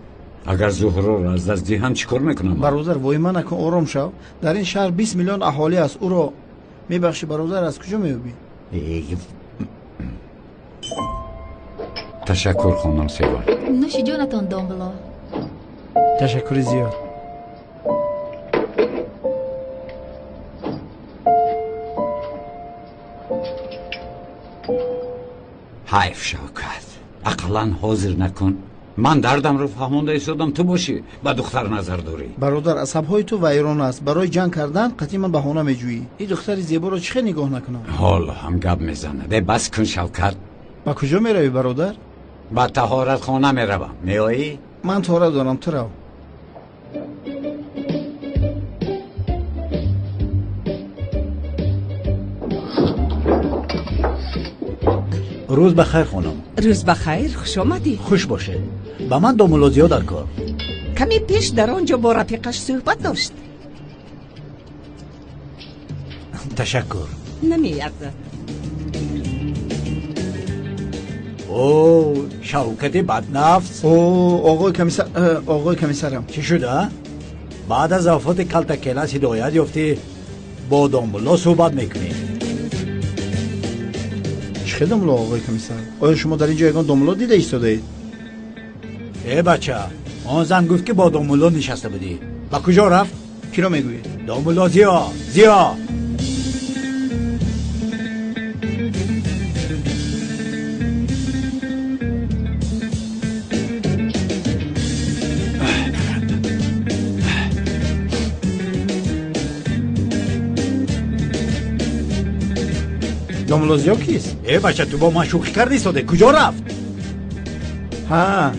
Агар Зуҳроро аз даст диҳам, чӣ кор мекунам? Бародар, воҳима накун, ором шав. Дар ин шаҳр 20 миллион аҳолӣ аст. Ӯро мебахшӣ, бародар, аз куҷо меёбӣ? Ташаккур, хонум Севар. Нӯши ҷонатон, домулло. Ташаккури зиёд. Ҳайф, Шавкат, ақаллан ҳозир накун. Ман дардамро фаҳмонда истодам, ту бошӣ ба духтар назар дорӣ. Бародар, асабҳои ту вайрон аст. Барои ҷанг кардан қатъи ман баҳона меҷӯӣ. Ин духтари зеборо чӣ хел нигоҳ накунам? Ҳоло ҳам гап мезанад. Э, бас кун, Шавкат. Ба куҷо меравӣ, бародар? Ба таҳоратхона меравам. Меоӣ? Ман таҳорат дорам, ту рав. Рӯз ба хайр, хонум. Рӯз ба хайр, хуш омадӣ. Хуш бошед. Ба ман домулло Зиё дар кор. Каме пеш дар он ҷо бо рафиқаш суҳбат дошт. Ташаккур. Намеарзад. О, Шавкати баднафс. О, оғои комиссар, оғои комиссарам. Чӣ шуда? Баъд аз вафоти Калтакелас ҳидоят ёфтӣ, бо домулло суҳбат мекунӣ. Чӣ хел домулло, оғои комиссар? Оё шумо дар ин ҷо ягон домулло дида истодаед? Э, бача, он зан гуфт, ки бо домулло нишаста будӣ. Ба куҷо рафт? Киро мегӯед? Домулло Зиё, Зиё. Домулло Зиё кист? Э, бача, ту бо ман шӯхӣ кардӣ истоде. Куҷо рафт? Ҳа,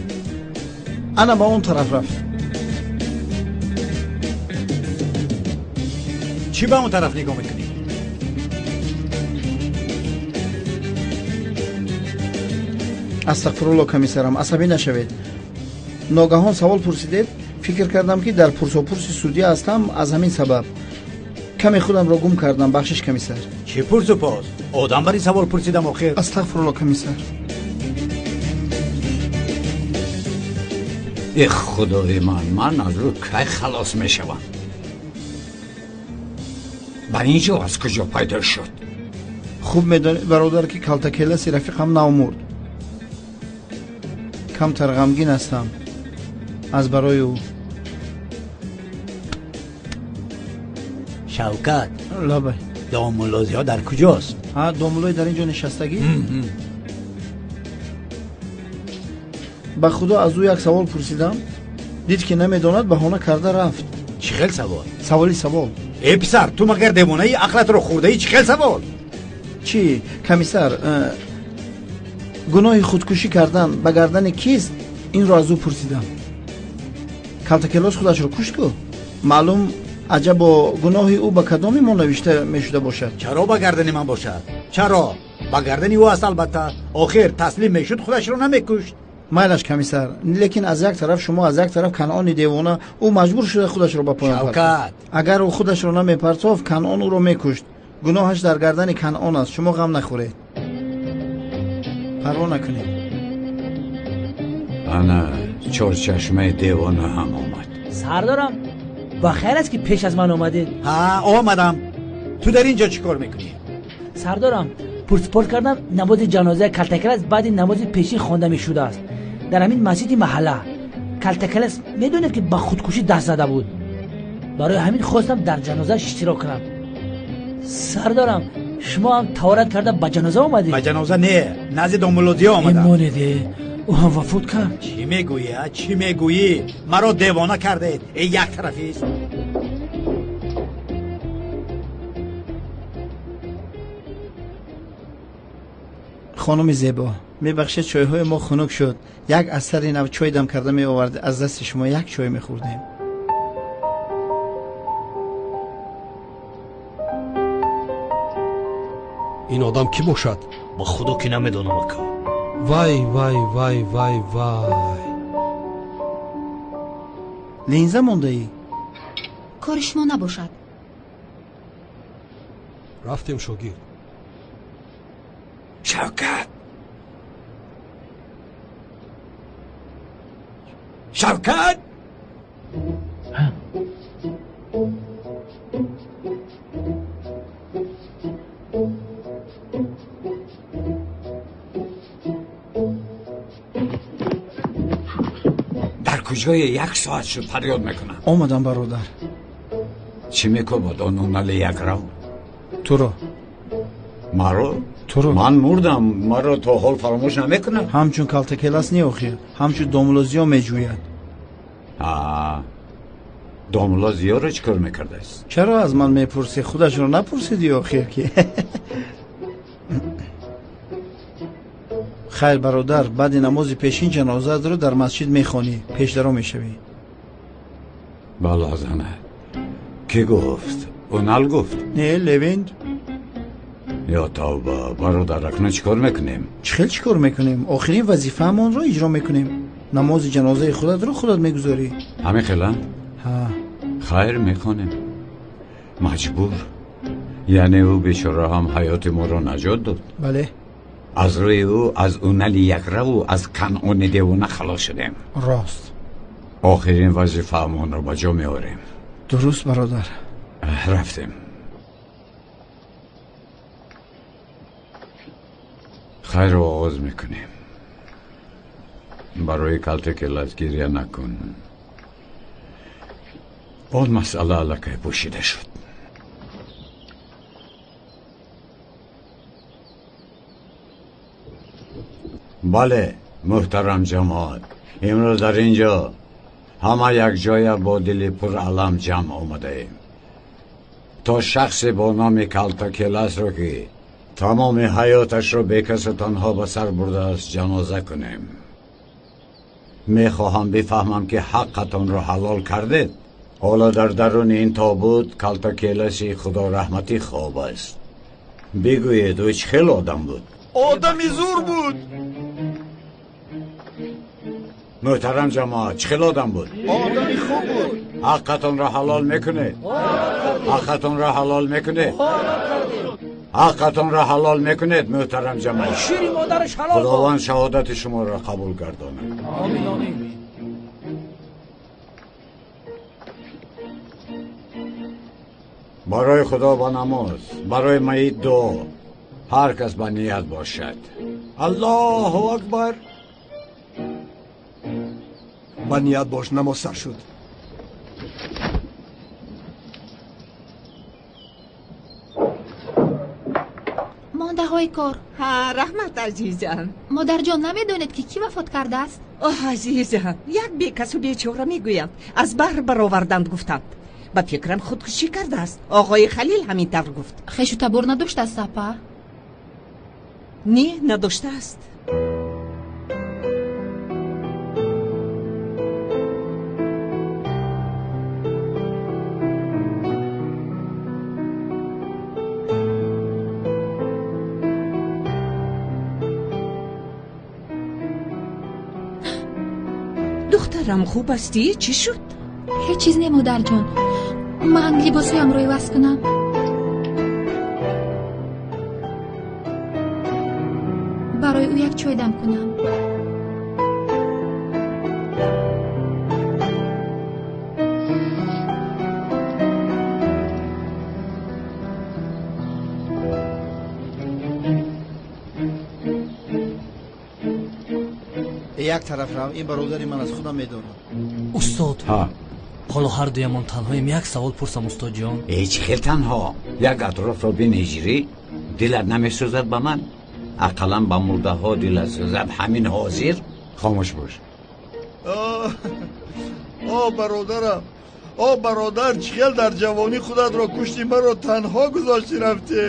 ана ба он тараф рафт. Чӣ ба он тараф нигоҳ мекунӣ? Астағфирулло, комиссарам, асабӣ нашавед. Ногаҳон савол пурсидед, фикр кардам, ки дар пурсопурси судя ҳастам, аз ҳамин сабаб каме худамро гум кардам. Бахшиш, комиссар. Чӣ пурсу поз? Одам бар ин савол пурсидам охир. Астағфирулло, комиссар. Э, худои ман, ман аз ӯ кай халос мешавам? Ба ин ҷо аз куҷо пайдо шуд? Хуб медонед, бародар, ки Калтакеласи рафиқам нав мурд. Камтар ғамгин ҳастам аз барои ӯ. Шавкат. Лабай. Домулло Зиё дар куҷост? Ҳа, домуллои дар ин ҷо нишастагӣ? Ба худо, аз ӯ як савол пурсидам, дид, ки намедонад, баҳона карда рафт. Чӣ хел савол? Саволи савол. Э, писар, ту магар девонаи, ақлатро хӯрдаӣ? Чӣ хел савол? Чӣ, комиссар, гуноҳи худкушӣ кардан ба гардани кист? Инро аз ӯ пурсидам. Калтакелос худашро кушт ку, маълум. Аҷабо, гуноҳи ӯ ба кадоми мо навишта мешуда бошад? Чаро ба гардани ман бошад? Чаро ба гардани ӯ аст? Албатта, охир таслим мешуд, худашро намекушт. Майлаш, комиссар, лекин аз як тараф шумо, аз як тараф Канъони девона. Ӯ маҷбур шуда худашро ба поён Шавкат, агар ӯ худашро намепартофт, Канъон ӯро мекушт. Гуноҳаш дар гардани Канъон аст. Шумо ғам нахӯред, парво накунед. Ана чорчашмаи девона ҳам омад. Сардорам, ба хайр аст, ки пеш аз ман омадед? Ҳа, омадам. Ту дар ин ҷо чӣ кор мекунӣ? Сардорам, пурсупорт кардам, намози ҷанозаи Калтакелас баъди намози пешин хонда мешудааст дар ҳамин масҷиди маҳалла. Калтакелас, медонед, ки ба худкушӣ даст зада буд. Барои ҳамин хостам дар ҷанозааш иштирок кунам. Сардорам, шумо ҳам таҳорат карда ба ҷаноза омадед? Ба ҷаноза не, назди домулло Зиё омадам. Монед, ӯ ҳам вафот кард? Чӣ мегӯӣ, а? Чӣ мегӯӣ? Маро девона кардед, э, як тарафист. Хонуми зебо, мебахшед, чойҳои мо хунук шуд. Як аз сари нав чой дам карда меовард, аз дасти шумо як чой мехӯрдем. Ин одам кӣ бошад? Ба худо, ки намедонам, ака. Вай, вай, вай, вай, вай! Линза мондаӣ? Кори шумо набошад. Рафтем, шогирд. Шавкат. Шавкат! Дар куҷое як соат шуд фарёд мекунам. Омадам, бародар. Чӣ мекобад он унали якрав? Туро. Маро? Туро. Ман мурдам, маро то ҳол фаромӯш намекунад. Ҳамчун калтакелас не, охир, ҳамчун домулло Зиё меҷӯяд. Домулло Зиёро чӣ кор мекардааст? Чаро аз ман мепурсӣ? Худашро напурсидӣ охир ки. Хайр, бародар, баъди намози пешин ҷанозаатро дар масҷид мехонӣ, пешдаро мешавӣ. Балозана. Кӣ гуфт? Унал гуфт? Не, Левент. Ё тавба, бародар, акнун чӣ кор мекунем? Чӣ хел чӣ кор мекунем? Охирин вазифаамонро иҷро мекунем. Намози ҷанозаи худатро худат мегузорӣ. Ҳамин хела? Ҳа. Хайр, мехонем. Маҷбур. Яъне ӯ бечора ҳам ҳаёти моро наҷот дод. Бале. Аз рӯи ӯ аз унали якраву аз канъони девона халос шудем. Рост. Охирин вазифаамонро ба ҷо меорем. Дуруст, бародар. Рафтем. Хайрро оғоз мекунем. Барои калтакелас гиря накун. Он масъала аллакай пӯшида шуд. Бале, муҳтарам ҷамоат, имрӯз дар ин ҷо ҳама якҷоя бо дили пуралам ҷамъ омадаем, то шахсе бо номи калтакеласро, ки тамоми ҳаёташро бекасу танҳо ба сар бурдааст, ҷаноза кунем. Мехоҳам бифаҳмам, ки ҳаққатонро ҳалол кардед. Ҳоло дар даруни ин тобут калтакеласи худораҳматӣ хоб аст. Бигӯед, ӯ чӣ хел одам буд? Одами зур буд. Муҳтарам ҷамоат, чӣ хел одам буд? Одами хуб буд. Ҳаққатонро ҳалол мекунед? Ҳаққатонро ҳалол мекунед? Ҳаққатонро ҳалол мекунед, муҳтарам ҷамоат? Шири модараш ҳалол бод. Худованд шаҳодати шуморо қабул гардонад. Омин, омин. Барои худо ба намоз, барои майит дуо. Ҳар кас ба ният бошад. Аллоҳу акбар. Ба ният бош, намоз сар шуд. Мондаҳои кор. Ҳа, раҳмат, азизам. Модарҷон, намедонед, ки кӣ вафот кардааст? Оҳ, азизам, як бекасу бечора мегӯянд, аз баҳр бароварданд, гуфтанд. Ба фикрам, худкушӣ кардааст. Оғои Халил ҳамин тавр гуфт. Хешу табор надоштааст, апа? Не, надоштааст. Духтарам, хуб ҳастӣ? Чӣ шуд? Ҳеҷ чиз не, модарҷон. Ман либосҳоямро иваз кунам. Барои ӯ як чой дам кунам. Як тараф рав, ин бародари ман аз худам медорам. Устод, ҳоло ҳар дуямон танҳоем, як савол пурсам, устодҷон. Э, чӣ хел танҳо? Як атрофро бинеҷирӣ, дилат намесӯзад ба ман? Ақаллан ба мурдаҳо дилат сӯзад ҳамин ҳозир? Хомӯш бош. О бародарам, о бародар, чӣ хел дар ҷавонӣ худатро куштӣ, маро танҳо гузоштӣ рафтӣ.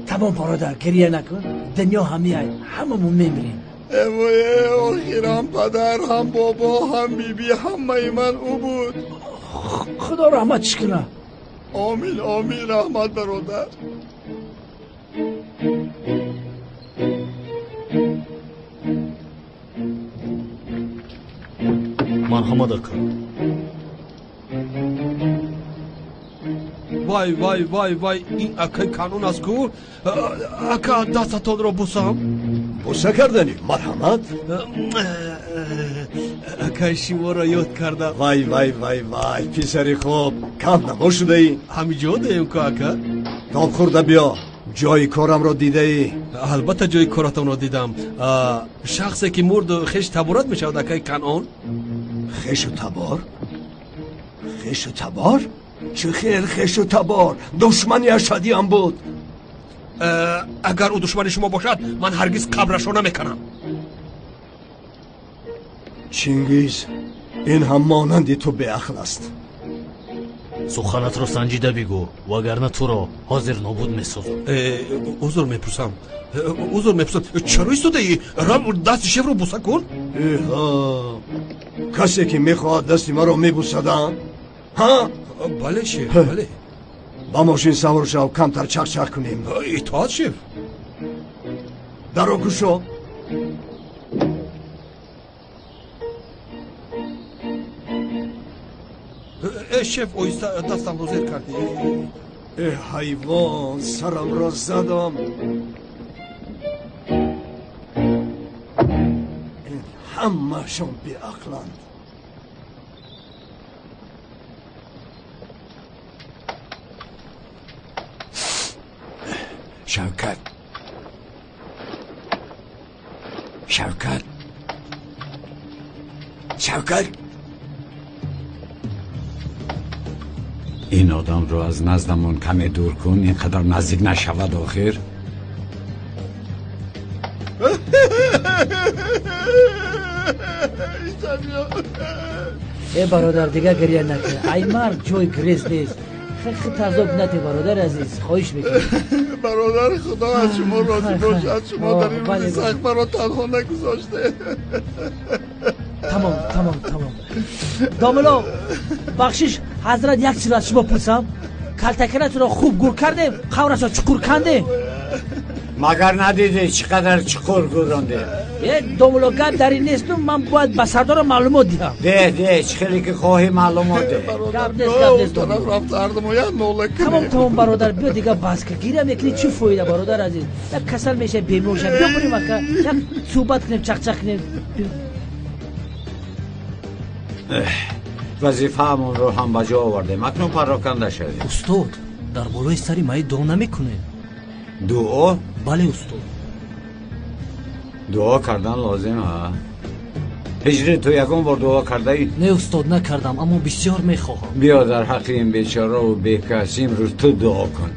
Тамом, бародар, гиря накун. Дунё ҳамияй, ҳамамон мемирем. Эвое, охир ҳам падар, ҳам бобо, ҳам бибӣ, ҳамаи ман ӯ буд. Худо раҳматш кунад. Омин, омин, раҳмат, бародар. Марҳамат, ака. Вай, вай, вай, вай, ин акаи Канун аст ку? Ака, дастатонро бусам. Буса кардани, марҳамат. Акай, шуморо ёд кардам. Вай, вай, вай, вай, писари хуб, кам намо шудаӣ. Ҳамин ҷо даем ку, ака. Тоб хӯрда биё. Ҷои корамро дидаӣ? Албатта, ҷои коратонро дидам. Шахсе ки мурд, хеш таборат мешавад, акай Канъон. Хешу табор? Хешу табор? Чӣ хел хешу табор? Душмани ашадиам буд. Агар ӯ душмани шумо бошад, ман ҳаргиз қабрашро намеканам. Чингиз, ин ҳам монанди ту беақл аст. Суханатро санҷида бигӯ, вагарна туро ҳозир нобуд месозам. Узр мепурсам, узр мепурсам. Чаро истодаӣ? Рав, дасти шефро буса кун. Эҳа, касе ки мехоҳад дасти маро мебусадам, ҳа? Бале, шеф, бале. Ба мошин савор шав, камтар чахчах кунем. Итоат, шеф. Даро кушо. Э, шеф, оҳиста, дастамро зер кардӣ. Э, ҳайвон, сарамро задам. Ин ҳамаашон беақланд. Шавкат, Шавкат, Шавкат, ин одамро аз наздамон каме дур кун, ин қадар наздик нашавад охир. Э, бародар, дигар гиря накун. Ай мард ҷои гирез нест. Хит азоб нате, бародари азиз, хоҳиш мекунам. Бародар, худо аз шумо розӣ бошад. Шумо дар ин рӯзи сахт маро танҳо нагузоштед. Тамом, тамом, тамом. Домулло, бахшиш, ҳазрат, як чиз аз шумо пурсам. Калтаканатро хуб гур кардем, қаврашро чуқур кандем? Магар надидӣ чӣ қадар чуқур гурондем? Э, домулло, гап дар ин несту, ман бояд ба сардора маълумот диҳам. Деҳ, деҳ, чӣ хеле ки хоҳӣ маълумот деҳ. Гап нест, гап нест. Тараф рафта ҳардумояд нола кунем. Тамом, тамом, бародар, биё, дигар бас кар. Гиря мекунӣ, чӣ фоида, бародар азиз? Як касал мешавӣ, бемор шавӣ. Биё бурем, ака, як суҳбат кунем, чақчақ кунем. Вазифаамонро ҳам ба ҷо овардем, акнун пароканда шавем. Устод, дар болои сари майит дуо намекунем? Дуо? Бале, устод. Дуо кардан лозим, ҳа? Ҳиҷри, ту ягон бор дуо кардаӣ? Не, устод, накардам, аммо бисёр мехоҳам. Биё, дар ҳаққи ин бечораву бекас имрӯз ту дуо кун.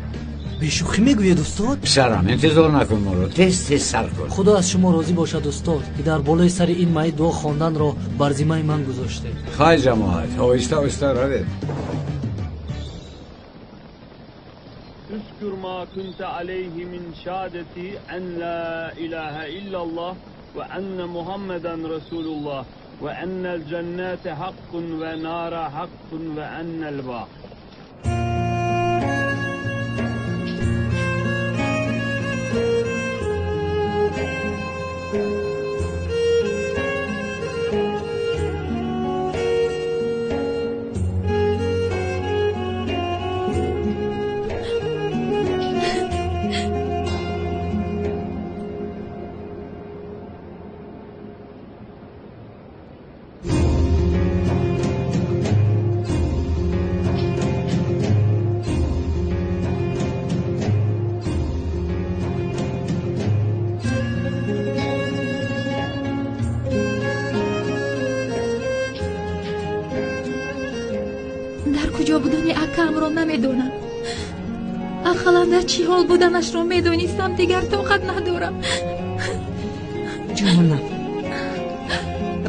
Бешӯхӣ мегӯед, устод? Писарам, интизор накун моро, тез тез сар кун. Худо аз шумо розӣ бошад, устод, ки дар болои сари ин майит дуо хонданро бар зиммаи ман гузоштед. Хай, ҷамоат, оҳиста оҳиста равед. اذكر ما كنت عليه من شهادة أن لا إله إلا الله وأن محمدا رسول الله وأن الجنة حق ونار حق وأن البعث. Акаамро намедонам. Ақаллан дар чӣ ҳол буданашро медонистам, дигар тоқат надорам. Ҷонам,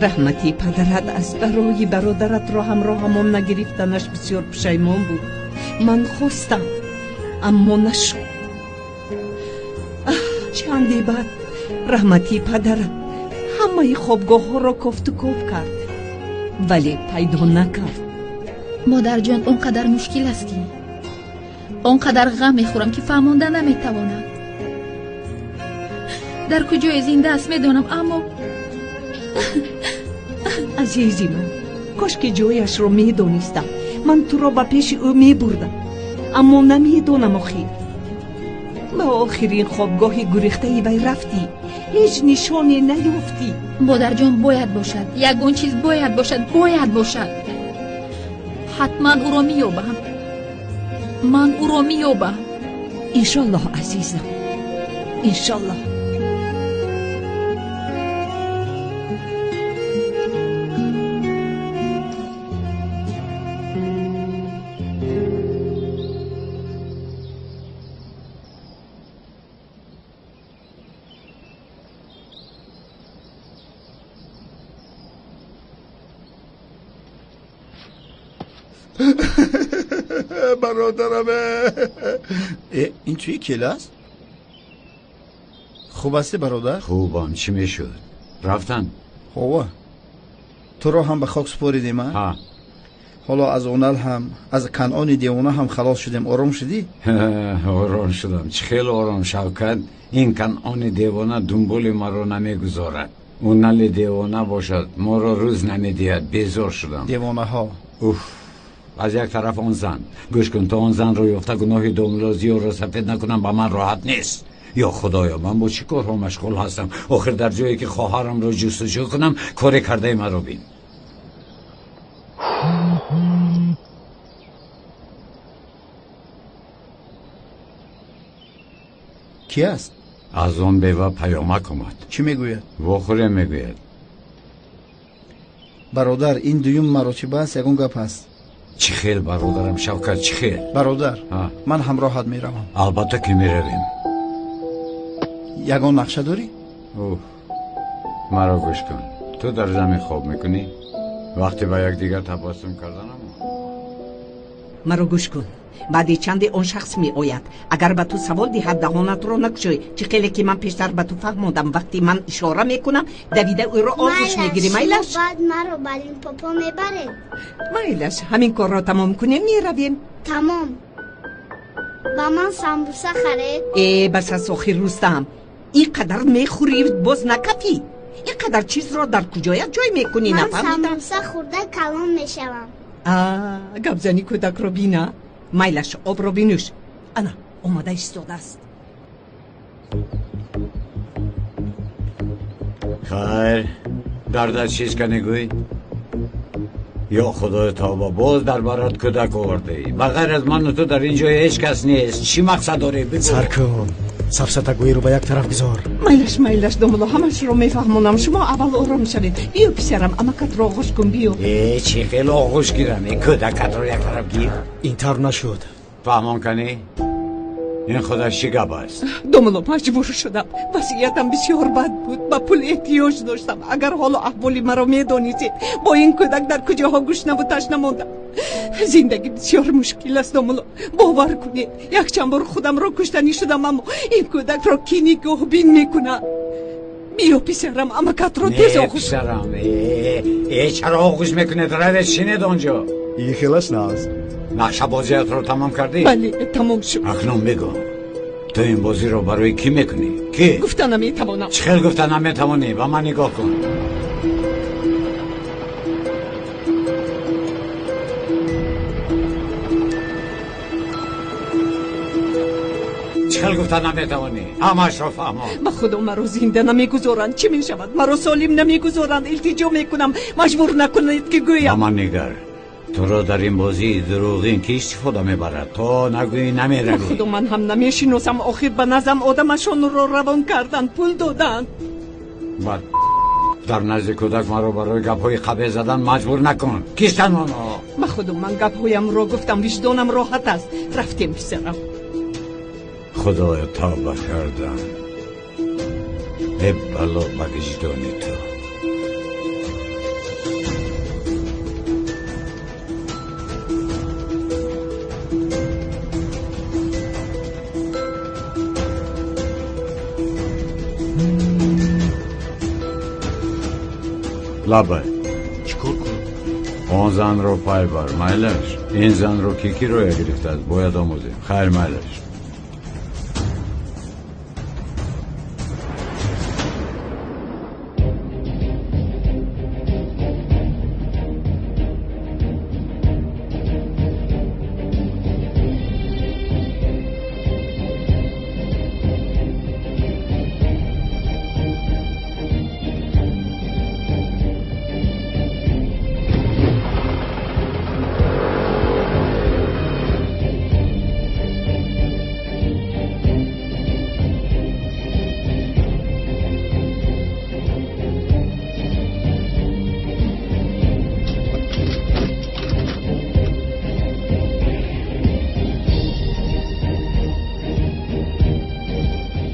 раҳмати падарат аз барои бародаратро ҳамроҳамон нагирифтанаш бисёр пушаймон буд. Ман хостам, аммо нашуд. Чанде баъд раҳмати падарат ҳамаи хобгоҳҳоро кофту коб кард, вале пайдо накард. Модарҷон, он қадар мушкил аст, ки он қадар ғам мехӯрам, ки фаҳмонда наметавонам. Дар куҷое зинда аст медонам, аммо Азизи ман, кошки ҷояшро медонистам, ман туро ба пеши ӯ мебурдам, аммо намедонам. Охир Ба охирин хобгоҳи гурехтаи вай рафтӣ, ҳеҷ нишоне наёфтӣ. Модарҷон, бояд бошад, ягон чиз бояд бошад, бояд бошад. Ҳатман ӯро меёбам. Ман ӯро меёбам. Иншоллоҳ, азизам, иншоллоҳ. Бародарам, ин туи кела аст? Хуб ҳастӣ, бародар? Хубам, чӣ мешуд? Рафтан? Ҳова, туро ҳам ба хок супоридем, а? Ҳоло аз онал ҳам, аз Канъони девона ҳам халос шудем. Ором шудӣ? Ором шудам. Чӣ хеле ором, Шавкат. Ин Канъони девона дунболи маро намегузорад. Онали девона бошад, моро рӯз намедиҳад. Безор шудам. Девонаҳо. Уф. Аз як тараф он зан. Гӯш кун, то он занро ёфта гуноҳи домулло Зиёро сафед накунам, ба ман роҳат нест. Ё худоё, ман бо чӣ корҳо машғул ҳастам? Охир дар ҷое ки хоҳарамро ҷустуҷӯ кунам, коре кардаи маро бин. Ки аст? Аз он бева паёмак омад. Чӣ мегӯяд? Вохӯре мегӯяд. Бародар, ин дуюм маротиба аст, ягон гап ҳаст. Чӣ хел, бародарам Шавкат, чӣ хел? Бародар, ман ҳамроҳат меравам. Албатта ки меравем. Ягон нақша дорӣ? Маро гӯш кун. Ту дар замин хоб мекунӣ? Вақте ба якдигар табассум карданам. Маро гӯш кун. Баъди чанде он шахс меояд. Агар ба ту савол диҳад, даҳонатро накушой. Чӣ хеле ки ман пештар ба ту фаҳмондам, вақте ман ишора мекунам, давида ӯро оғӯш мегирӣ. Майлаш? Баъд маро ба Лимпопо мебаред? Майлаш, ҳамин корро тамом кунем, меравем. Тамом. Ба ман самбуса харед. Э, бас аз охир, Рустам. Ин қадар мехӯрӣ, боз накафӣ. Ин қадар чизро дар куҷоя ҷой мекунӣ, нафаҳмидам. Ман самбуса хӯрда калон мешавам. Гапзани кӯдакро бина. Майлаш, обро бинӯш. Ана, омода истодааст. Хайр, дардат чиз ка негӯй? Ё худои тавба, боз дар барат кӯдак овардаӣ. Ба ғайр аз ману ту дар ин ҷо ҳеҷ кас нест. Чӣ мақсад дорӣ? Бигӯ. Сар кун, сафсатагӯиро ба як тараф гузор. Майлаш, майлаш, домулло, ҳамашро мефаҳмонам. Шумо аввал ором шавед. Биё, писарам, амакатро оғӯш кун, биё. Э, чӣ хел оғӯш гирам? Э, кӯдакатро як тараф гир. Ин тавр нашуд. Фаҳмон канӣ? Ин худаш чӣ гап аст? Домулло, маҷбур шудам. Вазъиятам бисёр бад буд. Ба пул эҳтиёҷ доштам. Агар ҳоло аҳволи маро медонистед, бо ин кӯдак дар куҷоҳо гушнаву ташна мондам. Зиндагӣ бисёр мушкил аст, домулло. Бовар кунед, якчанд бор худамро куштанӣ шудам, аммо ин кӯдакро кӣ нигоҳбин мекунад? Биё, писарам, амакатро тез оғӯш. Писарам, э, чаро оғӯш мекунед? Равед, шинед онҷо. Ин хелаш нааст. Нақшабозиятро тамом кардӣ? Бале, тамом шуд. Акнун бигӯ, ту ин бозиро барои кӣ мекунӣ? Кӣ? Гуфта наметавонам. Чӣ хел гуфта наметавонӣ? Ба ман нигоҳ кун. Чӣ хел гуфта наметавонӣ? Ҳамаашро фаҳмон. Ба худо, маро зинда намегузоранд. Чӣ мешавад? Маро солим намегузоранд. Илтиҷо мекунам, маҷбур накунед ки гӯям. Ба ман нигар. Туро дар ин бозии дурӯғин ки истифода мебарад? То нагӯӣ, намеравӣ. Худо, ман ҳам намешиносам. Охир ба назам одамашонро равон карданд, пул доданд. Бад дар назди кӯдак маро барои гапҳои қабеҳ задан маҷбур накун. Кистанд онҳо? Ба худо, ман гапҳоямро гуфтам, виҷдонам роҳат аст. Рафтем, писарам. Худоё, тавба кардам. Э, бало ба виҷдони ту. Лабай. Чӣ кор кунам? Он занро пай бар, майлаш. Ин занро ки кироя гирифтааст, бояд омӯзем. Хайр, майлаш.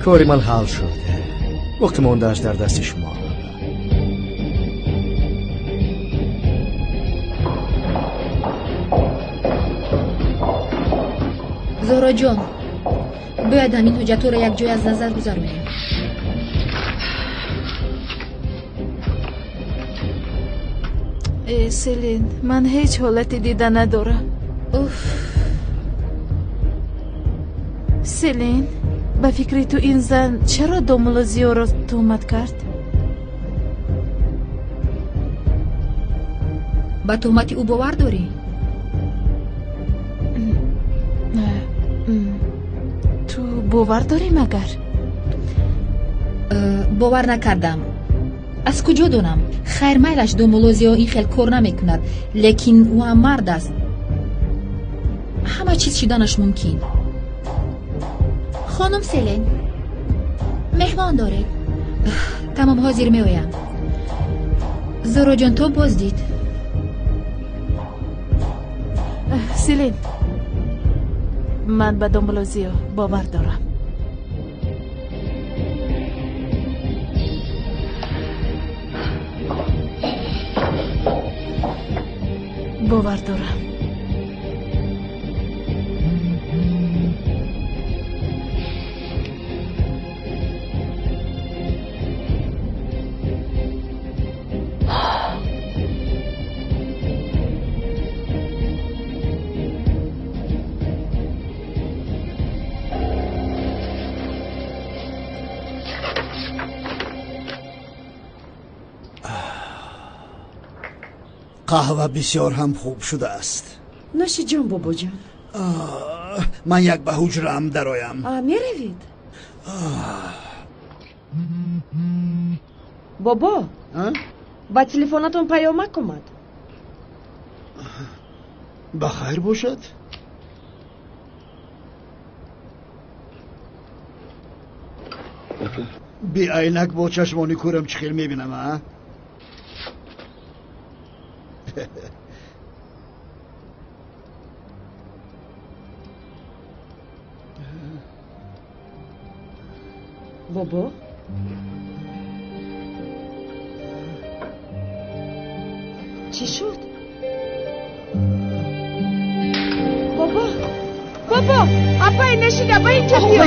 Кори ман ҳал шуд. Боқӣ мондааш дар дасти шумо. Зуҳроҷон, бояд ҳамин ҳуҷҷатҳоро якҷоя аз назар гузаронем. Э, Селин, ман ҳеҷ ҳолате дида надорам. Уф. Селин, ба фикри ту ин зан чаро домулло Зиёро туҳмат кард? Ба туҳмати ӯ бовар дорӣ? Ту бовар дорӣ магар? Бовар накардам. Аз куҷо донам? Хайр, майлаш, домулло Зиё ин хел кор намекунад, лекин ӯ ҳам мард аст. Ҳама чиз шуданаш мумкин. Хонум Селен, меҳмон доред. Тамом, ҳозир меоям. Зуҳроҷон, то боздид. Селин, ман ба домулло Зиё бовар дорам. Бовар дорам. Қаҳва бисёр ҳам хуб шудааст. Нӯши ҷон, бобоҷон. Ман як ба ҳуҷраам дароям. Меравед? Бобо, ба телефонатон паёмак омад. Ба хайр бошад? Беайнак бо чашмони кӯрам чӣ хел мебинам, а? Бобо, чӣ шуд? Бобо, бобо, апай нешида, ба инҷа биё.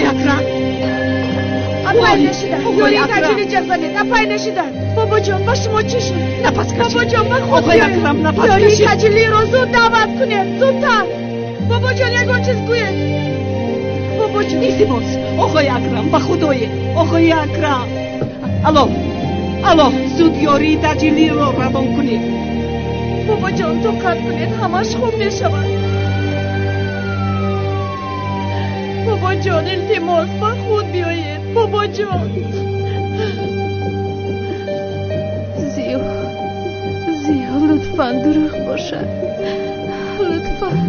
Апай нешида, ёрии таъҷили ҷеғ занед, апай нешида. Бобоҷон, ба шумо чӣ шуд? Нафас кашид. Бобоҷон, ба худ Оғои Акрам, нафас ёрии кашид. таъҷилиро зуд даъват кунед, зудтар. Бобоҷон, ягон чиз гӯед. Бобоҷон. Илтимос, оғои Акрам, ба худое, оғои Акрам. Алло, алло, зуд ёрии таъҷилиро равон кунед. Бобоҷон, тоқат кунед, ҳамаш хуб мешавад. Бобоҷон, илтимос, ба худ биёед. Бобоҷон. Зиё, Зиё, лутфан дурӯғ бошад. Лутфан.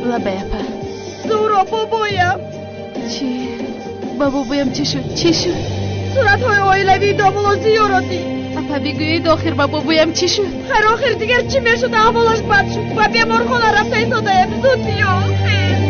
Лабай, апа. Зуҳро, бобоям. Чӣ? Ба бобоям чӣ шуд? Чӣ шуд? Суратҳои оилавии домулло Зиёро дид. Апа, бигӯед, охир ба бобоям чӣ шуд? Хайр, охир дигар чӣ мешуд? Аҳволаш бад шуд. Ба беморхона рафта истодаем. Зуд биё. Хез.